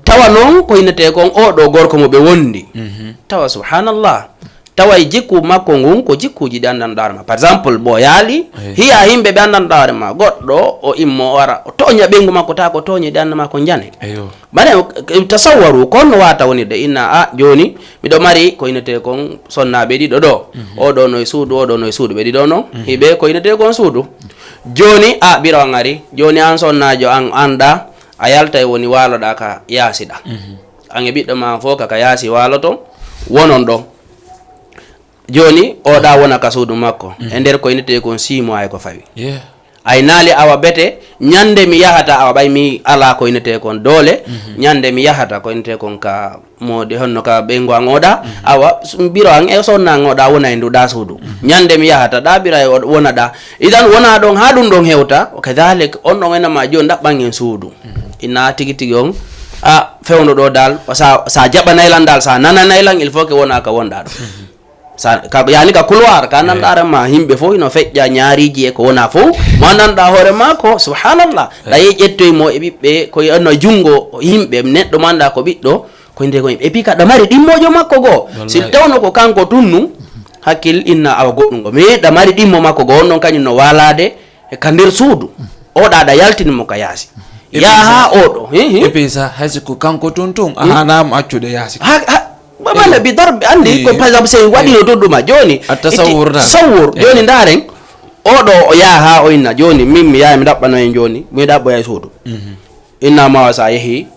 Tawa non ko innetee kon oo ɗoo gorko mo ɓe wondi. Mhm. Tawa subhanallah. Tawa e jikku makko ngun ko jikkuuji ɗi anndanɗaa hoore maa. Par exemple, bo yaali, Eyi. Hiya yimɓe ɓe anndanɗaa hoore maa. Goɗɗo o immo o ara, o tooña ɓeyngu makko, tawa ko tooñe ɗi annda maa ko njane. Eyo. Mbaɗen, tasawwaru, ko honno waawata wonirde? Inna, a, jooni, miɗo mari ko innetee kon sonnaaɓe ɗiɗo ɗoo. Mhm. Oo ɗoo no e suudu, oo ɗoo no e suudu, ɓe ɗiɗo non. Mhm. Hiɓe ko innetee kon suudu. Jooni, a, biro an ari. Jooni an sonnaajo an, an ɗa, a yaltay woni waaloɗaa ka yaasi ɗa. Mhm. An e ɓiɗɗo maa an fow ka, ka yaasi waaloton, wonon ɗon. Jooni, oo ɗa wona ka suudu makko, Mhm. e nder ko innetee kon six mois e ko fawi. Yeah. Ay naali awa bete, ñande mi yahata, awa ɓay mi alaa ko innetee kon doole, Mhm. ñande mi yahata ko innetee kon ka moodi honno ka ɓeyngu an oo ɗa, Mhm. awa s-, biro an e sonna an oo ɗa wona e ndu ɗa suudu. Mhm. Ñande mi yahata ɗa biro e o-, wona ɗa. Idan wona ɗon haa ɗum ɗon hewta, kadalik on ɗon ena ma jooni ɗaɓɓan en suudu. Mhm. Inna tigi tigi on, a fewndo ɗo dal, sa, sa jaɓanay lan dal, sa nananay lan, il faut que wona ka wonɗa ɗo. Mhm. Sa, ka, yani ka couloir, ka nanɗa ren ma, yimɓe fof ino feƴƴa ñaariji e ko wona fof. Mo nanɗa hoore ma ko, subhanallah. Ɗa yehi ƴettoy mo e ɓiɓɓe, ko e no junngo yimɓe, neɗɗo mo annda ko ɓiɗɗo, ko nde ko yimɓe. Et puis ka ɗa mari ɗimmojo makko goo. Si tawno ko kanko tunnu, hakkil inna awa goɗɗum goo. Mais ɗa mari ɗimmo makko goo, on ɗon kañum no walaade e ka nder suudu. O ɗa ɗa yaltini mo ka yaasi. Et puis Yaha sa, oɗo. Hi, hi. Et puis sa, hay si ko kanko tun tun, a Hmm. haana mo accude yaasi. Ha, ha, ba-, wala bi darbe, andi ko, par exemple, si en waɗino ɗum ɗuma, jooni, A tasawwur itti-, dal. tasawwur, Eh. jooni ndaren, oɗo o yaha ha o inna, jooni min mi yaha mi ɗaɓɓano en jooni, mi ɗaɓɓoya e suudu. Mhm. Inna ma sa yehi,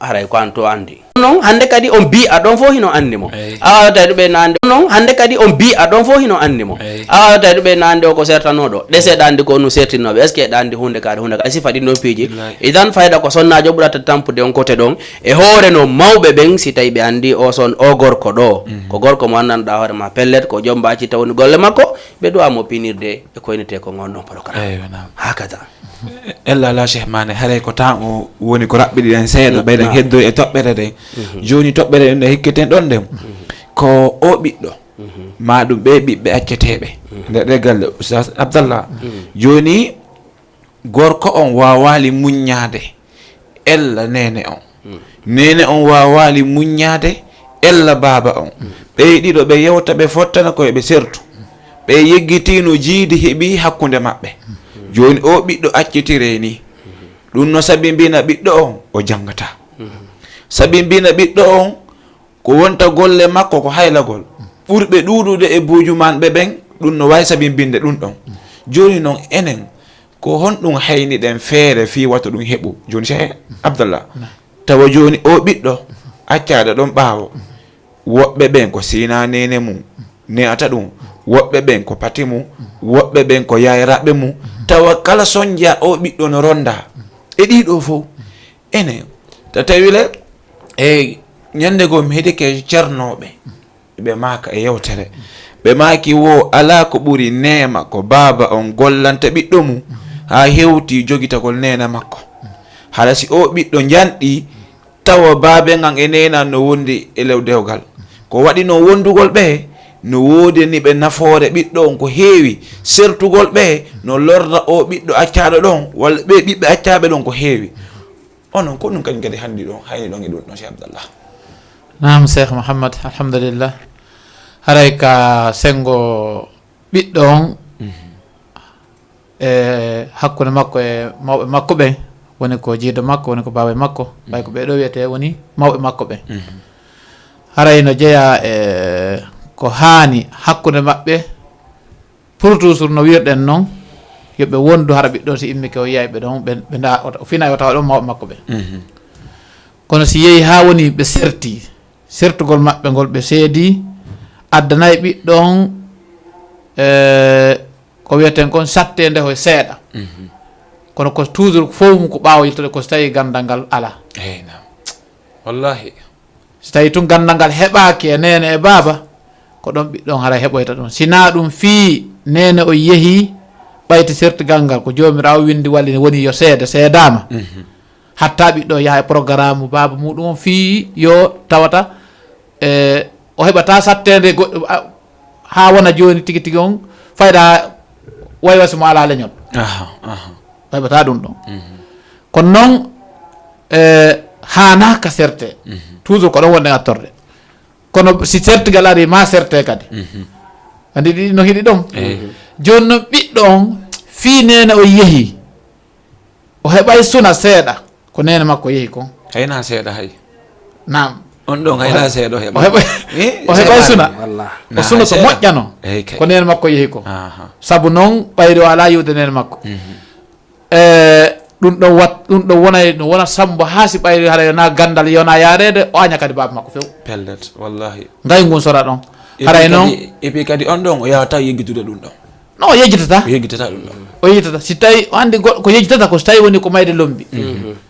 haray ko an to andi. Non, hande kadi on bi a ɗon fof hino andi mo. Eyi. A waawata ɗum ɓe nande. Non, hande kadi on bi a ɗon fof hino andi mo. Eyi. A waawata ɗum ɓe nande o ko sertanoɗo. Ɗe seeɗa andi ko nu sertinoɓe. Est-ce que ɗa andi hunde kaari, hunde kaari? Sifa ɗin ɗon piiji. Billahi. Idan fayda ko sonnajo ɓurata tampude on kote ɗon. E hoore no mawɓe ɓen, si tawi ɓe andi o son, o gorko ɗo. Mhm. Ko gorko mo anndanɗa hoore ma pellet, ko jomba ci tawni golle makko, ɓe duwa mo pinirde e ko inete ko ngon non programme. Eywa, naam. Hakada. Ella la Cheikh Mané, haray ko temps o woni ko raɓɓiɗi ɗen seeɗa, Naam, ɓeyɗen naam. heddo e toɓɓere ɗen. Mhm. Jooni toɓɓere ɗen ɗe hikketen ɗon ɗen. Mhm. Ko o ɓiɗɗo, Mhm. ma ɗum ɓe ɓiɓɓe acceteeɓe. Mhm. Nder ɗe galle, Oustaz Abdallah. Mhm. Jooni gorko on waawaali muññaade ella neene on. Mm. Neene on waawaali muññaade ella baaba on. Mm. Ɓe ɗiɗo ɓe yewta, ɓe fottana ko ɓe sertu. Ɓe yeggitiino jiidi heɓi hakkunde maɓɓe. Mm. Jooni o ɓiɗɗo accitire ni. Mm. Ɗum no sabibina ɓiɗɗo on o janngataa. Mm. Sabibina ɓiɗɗo on ko wonta golle makko ko haylagol. Ɓurɓe ɗuuɗude e buujumanɓe ɓen, ɗum no waawi sabibinde ɗum ɗon. Jooni non enen, ko honɗum hayniɗen feere fii wata ɗum heɓu? Jooni Cheikh Abdallah, Naam. tawa jooni o ɓiɗɗo accaaɗo ɗon ɓaawo, woɓɓe ɓen ko siina neene mum ne'ata ɗum, woɓɓe ɓen ko pati mum, woɓɓe ɓen ko yayraaɓe mum, tawa kala sonja o ɓiɗɗo no ronda e ɗiɗo fow. Ene, ta tawi le, e ñande goo mi heɗike cernooɓe, ɓe maaka e yewtere. Ɓe maaki wo alaa ko ɓuri neema ko baaba on gollanta ɓiɗɗo mum, haa hewti jogitagol neene makko. Hara si o ɓiɗɗo njanɗi, tawa baabe ngan e neene an no wondi e lew dewgal. Ko waɗi non wondugol ɓe, no woodani ɓe nafoore ɓiɗɗo on ko heewi, sertugol ɓe, no lorra o ɓiɗɗo accaaɗo ɗon, walla ɓe ɓiɓɓe accaaɓe ɗon ko heewi. Onon ko ɗum kañum kadi hanndi ɗon, hayni ɗon e ɗum ɗon, Cheikh Abdallah. Naam, Cheikh Mouhammad, alhamdulillah. Haray ka senngo ɓiɗɗo on, Mhm. e hakkunde makko e mawɓe makko ɓen, woni ko jiido makko, woni ko baaba makko, ɓay ko ɓee ɗoo wiyetee woni mawɓe makko ɓen. Mhm. Haray no jeyaa e ko haani hakkunde maɓɓe, pour toujours no wirɗen non, yo ɓe wondu hara ɓiɗɗo si immike o yiyay ɓe ɗon, ɓe, ɓe nda, o, o fina o tawa ɗon mawɓe makko ɓen. Mhm. Kono si yehi haa woni ɓe serti, sertugol maɓɓe ngol ɓe seedi, addanay ɓiɗɗo on, e, ko wiyeten kon sattende hoy seeɗa. Mhm. Kono ko toujours fof ko ɓaawo yiltude ko so tawi ganndal ngal alaa. Eey, naam. Wallahi. So tawi tun ganndal ngal heɓaaki e neene e baaba, ko ɗon ɓiɗɗo on haray heɓoyta ɗum. Si naa ɗum fii Neene o yehi, ɓayti sertigal ngal, ko Joomiraawo winndi walli, woni yo seede, seedaama. Hatta ɓiɗɗo yaha e programme baaba muɗum on fii yo tawata, e, o heɓata satteende goɗɗo, a, haa wona jooni tigi tigi on fayda waywa si mo alaa leñol. Aha, aha. O heɓata ɗum ɗon. Kono noon, e, haanaa ka serte. Toujours ko ɗon wonde attorde. Kono si sertigal ari, ma serte kadi. Andi ɗi no hiɗi ɗon. Jooni noon ɓiɗɗo on, fii neene o yehi. O heɓay suna seeɗa. Ko neene makko yehi kon. Hayna seeɗa hay. Naam. On ɗon hayna seeɗa o heɓa. O heɓa, eh, o heɓa suna. Wallah. O suna ko moƴƴano. Ko neene makko yehi ko. Aha. Sabu noon ɓayri o alaa yiwde neene makko. E, ɗum ɗo wat, ɗum ɗo wona, no wona sambo haa si ɓayri hara yona gandal, yona yaareede, o aña kadi baaba makko few. Pellet, wallahi. Ngay ngun sora ɗon. Haray noon. Et puis kadi on ɗon o yaha taw yeggitude ɗum ɗon. Non, o yejjitata. O yeggitata ɗum ɗon. O yejjitata. Si tawi o andi goɗɗo ko yejjitata ko si tawi woni ko mayde lombi.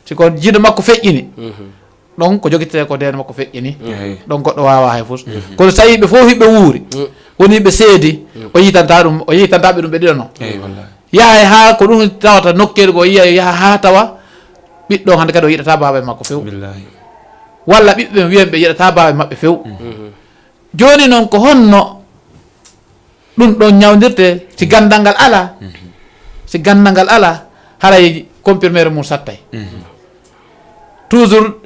Si ko jiido makko feƴƴini. Ɗon ko jogitee ko nden makko feƴƴini. Ɗon goɗɗo waawaa hay fus. Kono so tawii ɓe fof hiɓe wuuri, woni ɓe seedi, o yiytanta ɗum, o yiytanta ɓe ɗum ɓe ɗiɗo noon. Yahay haa ko ɗum tawata nokkeeli goo, yiya yaha haa tawa ɓiɗɗo hannde kadi o yiɗataa baaba e makko few. Walla ɓiɓɓe ɓen wiyen ɓe yiɗataa baaba e maɓɓe few. Jooni noon ko honno ɗum ɗon ñawndirtee si ganndal ngal alaa? Si ganndal ngal alaa, haray comprimé mum sattay. Toujours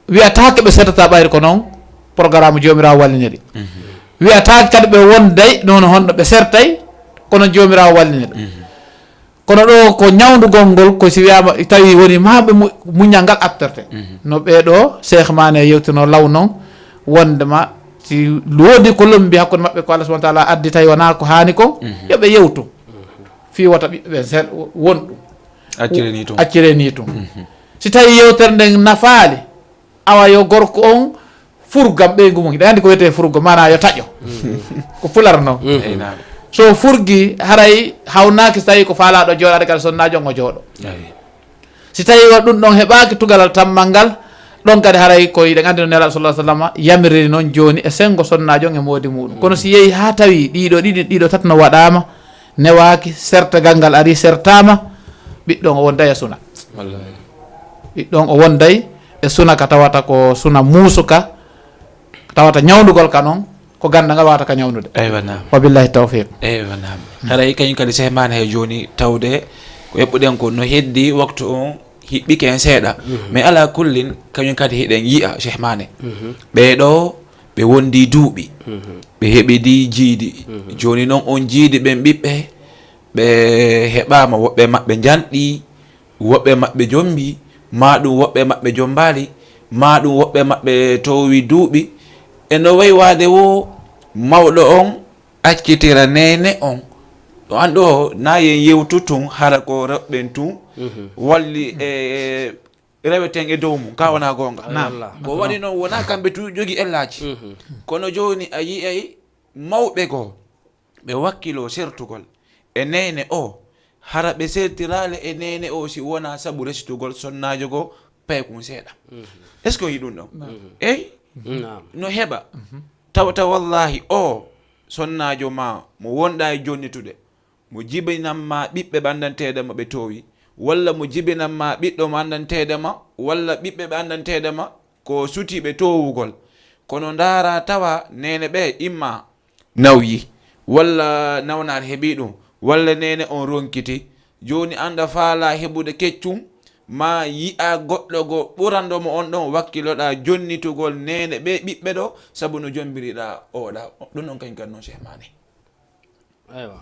wiyataake ɓe sertata ɓayri ko noon programme Joomiraawo walliniri. Wiyataake kadi ɓe wonday noon honno ɓe sertay kono Joomiraawo walliniri. Kono ɗo ko ñawndugol ngol, ko si wiyaama tawi woni maaɓe mu-, muññal ngal atterte. No ɓee ɗo Cheikh Mané yewtino law noon, wondema si woodi ko lombi hakkunde maɓɓe ko Allah subhanahu wa taala addi tawi wonaa ko haani kon, yo ɓe yewtu. Fii wota ɓiɓɓe ɓen sel-, won ɗum. Accire ni tun. Accire ni tun. Si tawi yewtere nden nafaali, awa yo gorko on furgam ɓeyngu mum. Hiɗa anndi ko wiyetee furgo, maanaa yo taƴo. Ko pular noon. So furgi, haray hawnaaki so tawi ko faalaaɗo jooɗaade kadi sonnaajo on o jooɗo. Si tawi o ɗum ɗon heɓaaki tugalal tammal ngal, ɗon kadi haray ko hiɗen anndi no Nelaaɗo sallallahu alaihi wasallam yamiriri noon jooni e senngo sonnaajo on e moodi muɗum. Kono si yehi haa tawi ɗiɗo, ɗiɗi, ɗiɗo tati no waɗaama, newaaki, sertagal ngal ari, sertaama, ɓiɗɗo on o wonday e suna. Ɓiɗɗo on o wonday e suna ka tawata ko suna muusuka, tawata ñawndugol ka noon, ko ganndal ngal wawata ka ñawnude. Eywa, naam. Wa billahi tawfiq. Eywa, naam. Haray kañum kadi Cheikh Mané he jooni tawde ko eɓɓuɗen ko no heddi waktu on hiɓɓike en seeɗa. Mais ala kullin kañum kadi hiɗen yi'a Cheikh Mané. Ɓee ɗo ɓe wondi duuɓi. Ɓe heɓidi jiidi. Jooni noon on jiidi ɓen ɓiɓɓe, ɓe heɓaama, woɓɓe maɓɓe njanɗi, woɓɓe maɓɓe jombi, maa ɗum woɓɓe maɓɓe jombaali, maa ɗum woɓɓe maɓɓe toowi duuɓi. E no wayi waade wo mawɗo on accitira neene on. Ɗo an ɗo na yen yewtu tun hara ko rewɓen tun walli e reweten e dow mum, ka wona goonga. Naam. Ko waɗi noon wona kamɓe tu jogi ellaaji. Kono jooni a yi'ay mawɓe goo ɓe wakkiloo sertugol e neene o, hara ɓe sertiraale e neene o si wonaa sabu resitugol sonnaajo goo paykun seeɗa. Est-ce que on yi ɗum ɗon? Eyi. No heɓa. Tawata wallaahi o sonnaajo ma mo wonɗa e jonnitude, mo jibinan ma ɓiɓɓe ɓanndanteede ma ɓe toowi, walla mo jibinan ma ɓiɗɗo mo anndanteede ma, walla ɓiɓɓe ɓe anndanteede ma ko sutiiɓe toowugol. Kono ndaara tawa neene ɓe imma nawyi, walla nawnaare heɓii ɗum, walla neene on ronkiti. Jooni annda faalaa heɓude keccum, maa yi'a goɗɗo go ɓuranɗo mo on ɗon, wakkiloɗaa jonnitugol neene ɓe ɓiɓɓe ɗo, sabu no jombiriɗaa oɗa. Ɗum ɗon kañ kan noon Cheikh Mané. Eywa.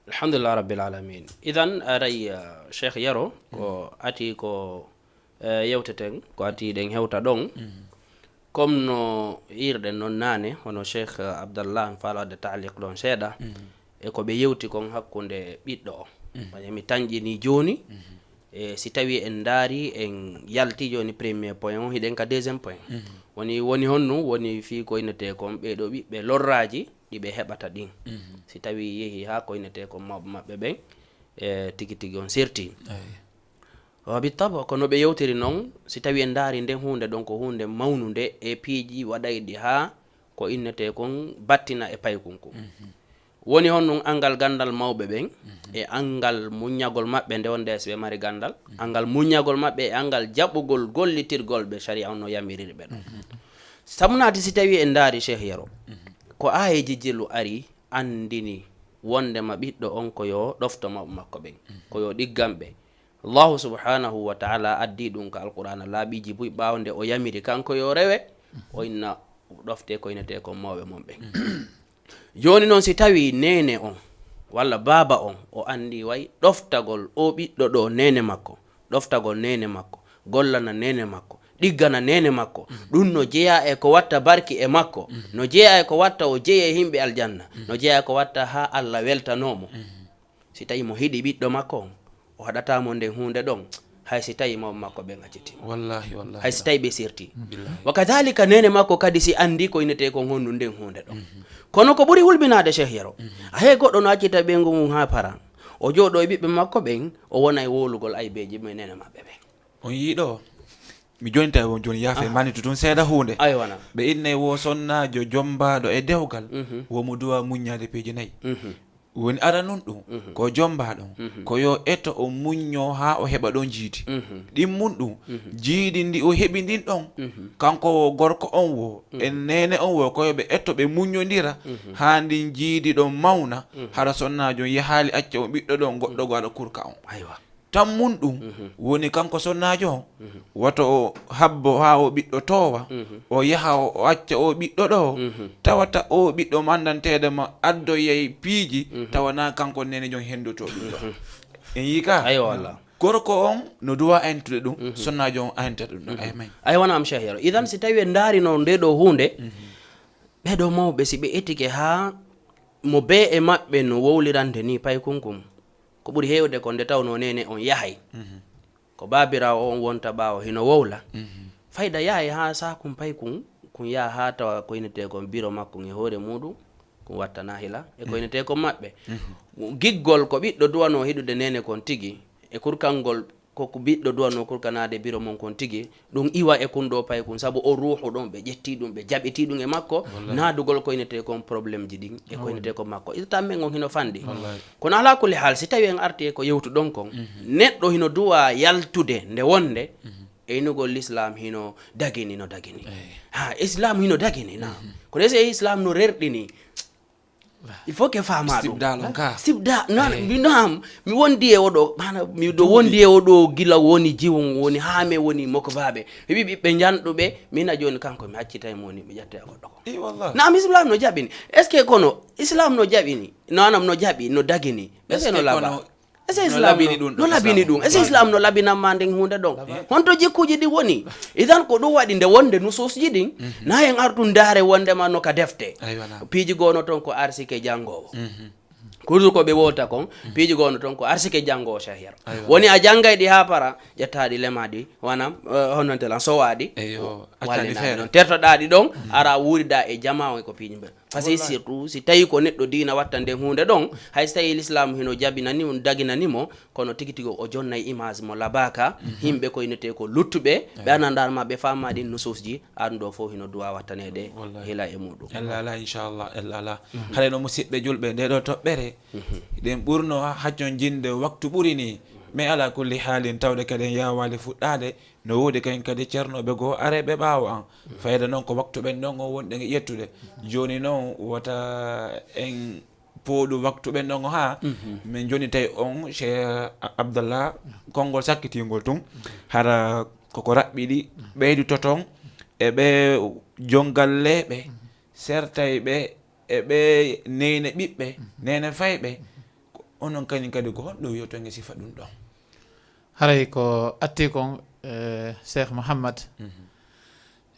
Alhamdulillah rabbil alamin. Idan aray, uh, Cheikh Yero, ko ati ko, eh, yewteten, ko ati ɗen hewta ɗon. Comme no yi'irɗen noon naane, hono Cheikh, eh, Abdallah en faala waɗde taaliq ɗon seeɗa, e ko ɓe yewti kon hakkunde ɓiɗɗo o. Parce que mi tanƴini jooni, e si tawi en ndaari, en yalti jooni premier point on, hiɗen ka deuxième point. Woni, woni honno, woni fii ko innetee kon ɓee ɗo ɓiɓɓe lorraaji ɗi ɓe heɓata ɗin. Si tawi yehi haa ko innetee kon mawɓe maɓɓe ɓen, e tigi tigi on serti. Wa bittaba, ko no ɓe yewtiri noon, si tawi en ndaari nden huunde ɗon ko huunde mawnunde e piiji waɗayɗi haa ko innetee kon battina e paykun kun. Woni honɗum anngal ganndal mawɓe ɓen e anngal muññagol maɓɓe nde wonde si ɓe mari ganndal, anngal muññagol maɓɓe e anngal jaɓugol gollitirgol ɓe shari'a on no yamiriri ɓe ɗon. Sabu naati si tawi en ndaari Cheikh Yero, ko aayeeji jelu ari anndini wondema ɓiɗɗo on ko yo ɗofto mawɓe makko ɓen, ko yo ɗiggan ɓe. Allahu subhanahu wa ta'ala addi ɗum ka Alqur'aana laaɓiiji buy ɓaawo nde o yamiri kanko yo rewe, o inna ɗofte ko inetee kon mawɓe mon ɓen. Jooni noon, si tawii neene on walla baaba on, o anndi way ɗoftagol o ɓiɗɗo ɗo neene makko, ɗoftagol neene makko, gollana neene makko, ɗiggana neene makko, ɗum no jeyaa e ko watta barki e makko, no jeyaa e ko watta o jeyee himɓe aljanna, no jeyaa e ko watta haa Alla weltanoo mo. Si tawii mo hiɗi ɓiɗɗo makko on, o haɗataa mo nden huunde ɗon, hay si tawii mawɓe makko ɓen accitii mo. Wallahi, wallahi. Hay si tawii ɓe sirtii. Billahi. Wa kadhalika neene makko kadi si anndii ko inetee kon honɗum nden huunde ɗon. Kono ko ɓuri hulɓinaade, Cheikh Yero, a hee goɗɗo no accita ɓeyngu mum haa para, o jooɗoo e ɓiɓɓe makko ɓen, o wona e wowlugol aybeeji mum e neene maɓɓe ɓen. On yii ɗo, mi jooni tawi on jooni yaafe, mani tutun seeɗa huunde. Aywa na. Ɓe innay wo sonnaajo jommbaaɗo e dewgal, wo mo duwa muññaade peeji nayi. Woni aranun ɗum, ko jommbaaɗo on, ko yo eto o muññoo haa o heɓa ɗon jiidi. Ɗimmun ɗum, jiidi ndi o heɓi ndin ɗon, kanko wo gorko on wo, e neene on wo, ko yo ɓe eto ɓe muññondira, haa ndin jiidi ɗon mawna, hara sonnaajo on yahaali acca on ɓiɗɗo ɗon, goɗɗo goo aɗa kurka on. Aywa. Tammun ɗum woni kanko sonnaajo on, woto o habbo haa o ɓiɗɗo toowa, o yaha o, o acca o ɓiɗɗo ɗo, tawata o ɓiɗɗo mandanteede mo addoyay piiji, tawa na kanko neene jon henndotoo ɗum ɗo. En yii ka? Aywa, wallah. Gorko on no duwa ayntude ɗum, sonnaajo on aynta ɗum ɗon. Ay may. Aywa na am, Cheikh Yero. Idan, si tawii en ndaari noon ndee ɗoo huunde, ɓee ɗoo mawɓe, si ɓe etike haa mo bee e maɓɓe no wowlirande nii paykun kun, ko ɓuri heewde ko nde tawnoo neene on yahay. Ko baabiraawo on wonta ɓaawo hino wowla. Fayda yahay haa saakun paykun, kun yaha haa tawa ko inetee kon biro makkun e hoore muuɗum, kun watta naahila e ko inetee kon maɓɓe. Giggol ko ɓiɗɗo duwanoo hiɗude neene kon tigi, e kurkangol ko ko ɓiɗɗo duwanoo kurkanaade biro mon kon tigi, ɗum iwa e kun ɗoo paykun, sabu o ruuhu ɗon, ɓe ƴettii ɗum, ɓe jaɓitii ɗum e makko, naadugol ko inetee kon problème ji ɗin, e ko inetee kon makko. Ita tammen on hino fanɗi. Kono alaa kulli haal, si tawii en artii e ko yewtuɗon kon, neɗɗo hino duwa yaltude nde wonde, e inugol Lislaam hino dagini, no dagini. Ha, Islaam hino dagini, naam. Kono est-ce que Islaam no rerɗini? Il faut que faama ɗum. Istibdal on ka. Sibda, non, mi, non, mi wondi e oɗo, maana, mi ɗo wondi e oɗo gila woni jiwon, woni haame, woni mokobaaɓe. Heɓi ɓiɓɓe njanɗuɓe, mina jooni kanko mi accitay mo woni, mi ƴetta e goɗɗo ko. Eh, wallah. Naam, Islam no jaɓini. Est-ce que kono Islam no jaɓini? Naanam no jaɓi, no dagini. Est-ce que no laba? Est-ce que Islam no labini ɗum? No labini ɗum. Est-ce que Islam no labinan ma nden huunde ɗon? Honto jikkuuji ɗin woni? Idan ko ɗum waɗi nde wonde nusuusji ɗin, na en artu ndaare wondema no ka defte. Aywa, naam. Piiji goono ton ko arsike janngoowo. Kursu ko ɓe wowta kon, piiji goono ton ko arsike janngoowo, Cheikh Yero. Aywa. Woni a janngay ɗi haa para, ƴettaa ɗi lemaa ɗi, wanam, eh, honno ntelan sowaɗi. Eyo, accaa ɗi feere. Ɗon. Tertoɗaa ɗi ɗon, ara wuurida e jamaa on ko piiji mbe. Parce que surtout si tawi ko neɗɗo diina watta nden huunde ɗon, hay so tawi l'islam hino jabinani mo, daginani mo, kono tigi tigi o jonnay image mo labaka, himɓe ko inete ko luttuɓe, ɓe anandarma, ɓe faama ɗin nususji, an ɗo fof hino duwa wattanede hila e muɗum. Ella ala, inchallah, ella ala. Haɗa no musidɓe julɓe, nde ɗo toɓɓere, ɗen ɓurno hacconjinde waktu ɓuri ni, mais ala kulli haalin tawde kadi en yawali fuɗɗade, no woodi kayen kadi ceernooɓe goo areeɓe ɓaawo an. Fayda noon ko waktu ɓen ɗon o wonɗen e ƴettude. Jooni noon wota en pooɗu waktu ɓen ɗon o haa min jonnitay on Cheikh Abdallah konngol sakkitingol tun. Hara koko raɓɓiɗi ɓeydu toton e ɓe jongalleeɓe sertay ɓe e ɓe neyne ɓiɓɓe, neyne fayɓe. Ko onon kañum kadi ko honɗo wiyotoon e sifa ɗum ɗon? Haray ko atti kon, eh, Cheikh Mouhammad,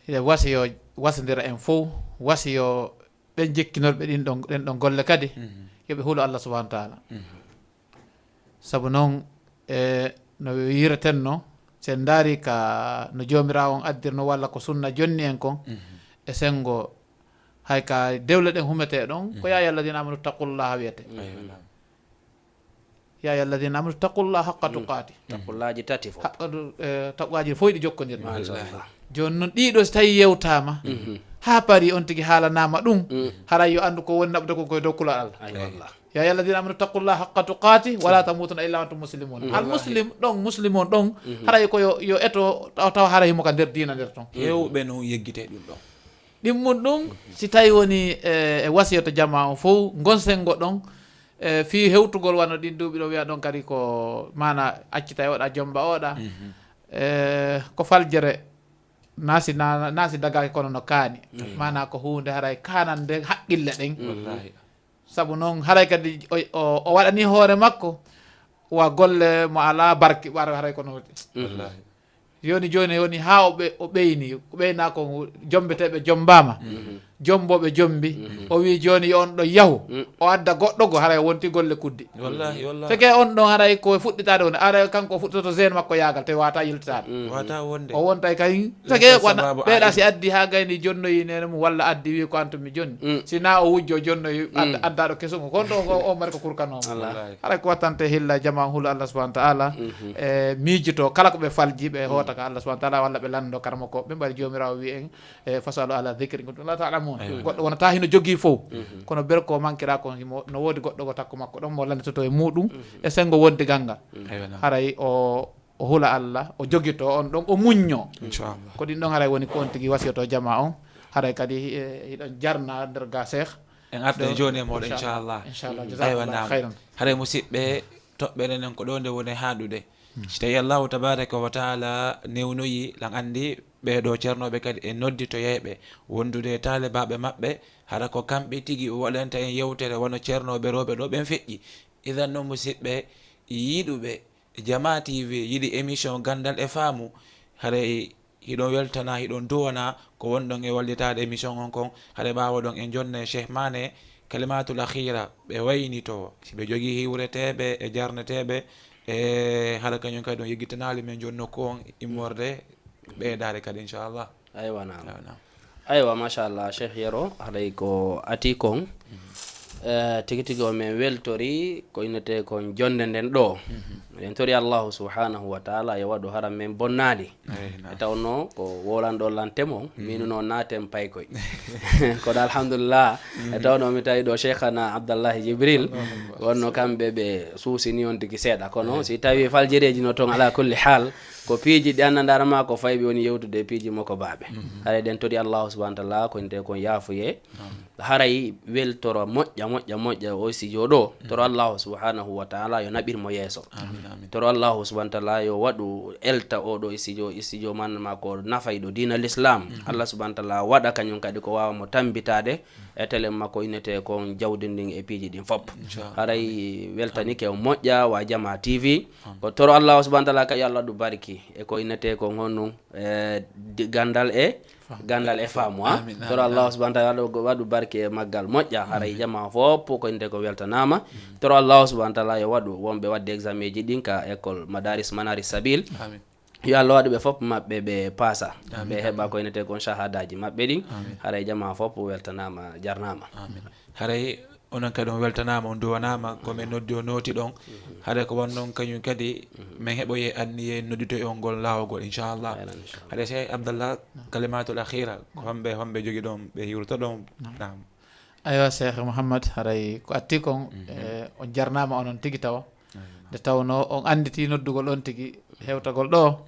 e wasiyo wasondira en fof, wasiyo ɓen jekkinorɓe ɗin ɗon, ɗen ɗon golle kadi, yo ɓe hulo Allah subhanahu wa taala. Sabu noon, e no wiyretenno, si en ndaari ka no Joomiraawo on addirno walla ko sunna jonni en kon, e senngo hay ka dewle ɗen humetee ɗon, ko yaa ayyuhal ladina amanu taqullaha wiyete. Yaa ayyuhal ladina amanu taqullaha haqqa tuqaati. Taqullaaji tati fof. Haqqa du-, eh, taquwaaji fof ɗi jokkondirma. Machallah. Jooni noon ɗiɗo so tawi yewtaama, haa paari on tigi haalanaama ɗum, haray yo anndu ko woni naɓude kon koye dow kulol Allah. Ay wallah. Ya ayyuha alladhina amanu taqullaha haqqa tuqati wala tamutunna illa wa antum muslimun. Al muslim ɗon, muslim on ɗon, haray ko yo, yo eto taw, taw haray himo ka nder diina nder ton. Heewɓe noon yeggite ɗum ɗon. Ɗimmun ɗum, si tawi woni e, e wasiyoto jamaa on fow, ngon senngo ɗon, e fii hewtugol wano ɗin duuɓi ɗo wiya ɗon kadi ko maana accita e oɗa, jomba oɗa. E, ko faljere, naasi, na-, naasi dagaaki kono no kaani. Maana ko huunde haray kaanande haqqille ɗen. Wallahi. Sabu noon haray kadi o, o, o waɗani hoore makko wa golle mo alaa barke, ɓaade haray kono. Wallahi. Jooni, jooni woni haa o ɓe-, o ɓeyni, ko ɓeyna ko jombeteeɓe jombaama, jombooɓe jombi. O wii jooni yo on ɗo yahu, o adda goɗɗo go, haray o wonti golle kuddi. Wallahi, wallahi. Seke on ɗon haray ko fuɗɗitaade woni, haray kanko o fuɗɗitoto zeen makko yaagal, tawi wata yiltitaade. Wata wonde. O wontay kay, seke wana, ɓeeɗa si addi haa gayni jonnoyi nene mum, walla addi wi ko antum mi jonni. Si na o wujjo jonnoyi, ad-, addaɗo kesungo, kon ɗo ko o mari ko kurkanomo. Wallahi. Haray ko wattante hilla jamaa hulu Allah subhanahu wa ta'ala, e miijito kala ko ɓe falji, ɓe hoota ka Allah subhanahu wa ta'ala, walla ɓe lanndo karmo ko ɓe mbaɗi joomiraawo wi en, e fasalu ala dhikri in kuntum la ta'lamun. Goɗɗo wonata hino jogii fow, kono ber ko mankira kon himo, no woodi goɗɗo go takko makko ɗon mo landitoto e muɗum, e sengo wonde ganga. Haray o, o hula Allah, o jogito on ɗon, o muñño. Inchallah. Ko ɗin ɗon haray woni ko on tigi wasiyoto jamaa on. Haray kadi, e, hiɗon jarna nder ga Cheikh. En arta e jooni e mooɗon, inchallah. Inchallah. Jazakumullahu khairan. Haray musidɓe, toɓɓere nden ko ɗo nde woni haaɗude. Si tawi Allahu tabaraka wa taala newnoyi, lan anndi ɓee ɗo ceernooɓe kadi e nodditoyeeɓe wondude e taalibaaɓe maɓɓe, hara ko kamɓe tigi waɗanta en yewtere wano ceernooɓe rewɓe ɗo ɓen feƴƴi. Idan non musidɓe yiɗuɓe Jamaa T V, yiɗi émission Ganndal e Faamu, haray hiɗon weltana, hiɗon duwana ko wonɗon e wallitaade émission on kon. Haray ɓaawo ɗon en jonna e Cheikh Mané, kalimatul akhira, ɓe waynito si ɓe jogii hiwreteeɓe e jarneteeɓe e hara kañum kadi on yeggitanaali men jon nokku on immorde ɓeydaade kadi, inchallah. Aywa, naam. Aywa, naam. Aywa, machallah, Cheikh Yero, haray ko ati kon. Eh, tigi tigi o men weltori ko innete kon jonnde nden ɗo. Eɗen tori Allahu subhanahu wa taala yo waɗu haram men bonnaali. E tawno ko wolanɗo lan temo, minuno naten paykoy. Kono alhamdulillah, e tawno mi tawi ɗo Cheikhana Abdallahi Jibril, wonno kamɓe ɓe suusini on tigi seeɗa. Kono si tawi faljereji no ton ala kulli hal, ko piiji ɗi anndandaara ma ko fayɓe woni yewtude e piiji mo ko baaɓe. Haray ɗen tori Allahu subhanahu wa taala ko innete kon yaafuye. Haray weltoro moƴƴa, moƴƴa, moƴƴa o studio ɗo. Toro Allahu subhanahu wa taala yo naɓir mo yeeso. Amin, amin. Toro Allahu subhanahu wa taala yo waɗu elta o ɗo studio, studio man ma ko nafayɗo diina l'islam. Allah subhanahu wa taala waɗa kañum kadi ko waawa mo tambitaade e télé makko innete kon jawdi ndin e piiji ɗin fop. Inchallah. Haray weltanike o moƴƴa wa Jamaa T V. Ko toro Allahu subhanahu wa taala kadi yo Allah waɗu barki e ko innete kon honɗum, e di-, ganndal e ganndal e faamu, ha? Amin, toro amin, Allahu subhanahu wa taala waɗu, waɗu barke e maggal moƴƴa, haray jamaa fof ko innete ko weltanaama. Toro Allahu subhanahu wa taala yo waɗu wonɓe waɗde examen ji ɗin ka école Madaris Manaris Sabil. Amin. Yo Allah waɗu ɓe fof maɓɓe ɓe paasa. Amin, ɓe heɓa amin, ko innete kon shahadaji maɓɓe ɗin. Amin. Haray jamaa fof weltanaama, jarnaama. Amin. Haray onon kadi on weltanaama, on duwanaama, ko men noddi o nooti ɗon. Haray ko wan noon kañum kadi, men heɓoye anniye nodditoy on ngol laawol ngol, inchallah. Khayran, inchallah. Haray Cheikh Abdallah, kalimatul akhira, ko homɓe, homɓe jogi ɗon, ɓe hiwrito ɗon? Naam. Naam. Aywa, Cheikh Mouhammad, haray ko atti kon, e, on jarnaama onon tigi tawa. Aywa, naam. Nde tawno on annditi noddugol on tigi, hewtagol ɗo.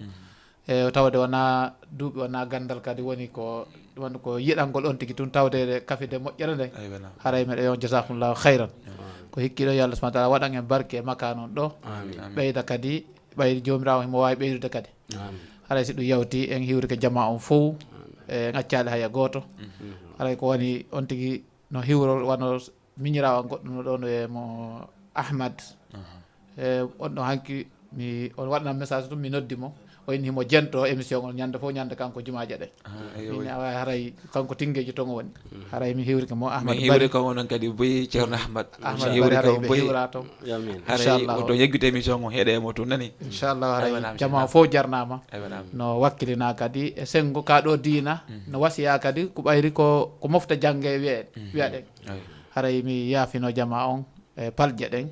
E, tawde wonaa duuɓi, wonaa ganndal kadi woni ko, woni ko yiɗangol on tigi tun tawde kafide moƴƴere nde. Aywa, naam. Haray meɗen yo jazakumullahu khayran. Naam. Ko hikkiɗo yo Allah subhanahu wa taala waɗan en barke e makaan on ɗo. Amin. Amin. Ɓeyda kadi, ɓay Joomiraawo himo waawi ɓeydude kadi. Amin. Haray si ɗum yawti, en hiwrike jamaa on fow, amin, e en accaali haya gooto. Mhm. Haray ko woni on tigi no hiwro wano miñiraawo am goɗɗo no ɗoon wiyee mo Ahmad. Aha. E, on ɗo hanki, mi, on waɗanam message tun, mi noddi mo. O inni himo jento émission on ñande fof ñande kanko jumaaje ɗe. Ah, eyo. Min awa haray kanko Tingeeji toon o woni. Mm. Haray mi hiwrike mo, Ahmad Bari. Hiwri ko onon kadi buy Ceerno Ahmad. Ahmad Bari haray ɓe hiwra toon. Amin. Haray inchallah. O to yeggito émission on, heɗe mo tun nani. Inchallah, haray aywa, naam, jamaa fof jarnaama. Aywa, naam. No wakkilina kadi e sengo ka ɗo diina, mhm, no wasiya kadi ko ɓayri ko, ko mofta jannge wiye, mhm, wiyaɗen. Aywa. Haray mi yaafino jamaa on. e palƴe ɗen,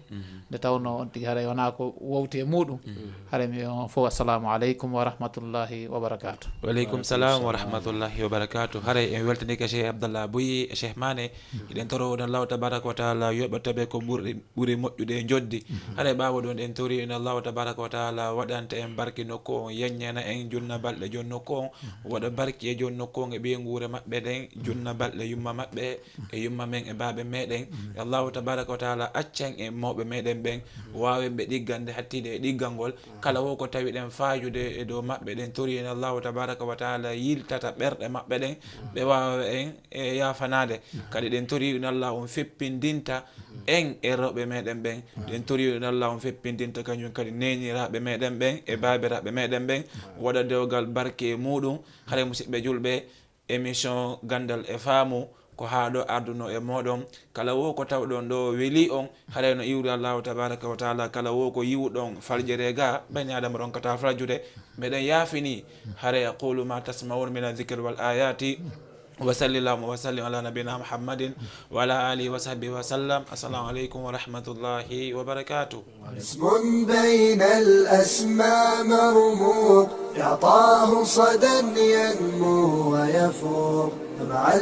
nde tawnoo on tigi haray wonaa ko wowti e muuɗum. Haray mi wiya on fof, assalamu aleykum wa rahmatullahi wa barakatuh. Waleykum salam wa rahmatullahi wa barakatuh. Haray en weltanike Cheikh Abdallah Buyi e Cheikh Mane. Eɗen toro on Allahu tabaraka wa taala yoɓa tabe ko ɓuri, ɓuri moƴƴude e njoddi. Haray ɓaawo ɗon, en tori on Allahu tabaraka wa taala waɗanta en barki nokku on, yeññana en, junna balɗe jon nokku on, waɗa barki e jon nokku on e ɓeynguure maɓɓe ɗen, junna balɗe yumma maɓɓe e yumma men e baaɓe meɗen. E Allahu tabaraka wa taala accan en mawɓe meɗen ɓen, waawen ɓe ɗiggande hattiɗe e ɗiggal ngol. Kala wo ko tawiɗen faajude e dow maɓɓe ɗen, tori en Allahu tabaraka wa taala yiltata ɓerɗe maɓɓe ɗen, ɓe waawa en e yaafanaade. Kadi ɗen tori en Allah on feppindinta en e rewɓe meɗen ɓen. Ɗen tori en Allah on feppindinta kañum kadi neeniraaɓe meɗen ɓen e baabiraaɓe meɗen ɓen, waɗa dewgal barke e muuɗum. Haray, musidɓe julɓe, émission Ganndal e Faamu ko haa ɗo arduno e mooɗon. Kala wo ko tawɗon ɗo weli on, haray no iwri Allahu tabaraka wa taala, kala wo ko yiwuɗon faljere ga, bani Adama ronkata faljude. Meɗen yaafini, haray, aqulu ma tasmaun min adh-dhikri wal ayati. Wa sallallahu wa sallim ala nabina Muhammadin wa ala alihi wa sahbihi wa sallam. Assalamu aleykum wa rahmatullahi wa barakatuh. اسم بين الأسماء مرموق، يعطاه صدى ينمو ويفوق. مع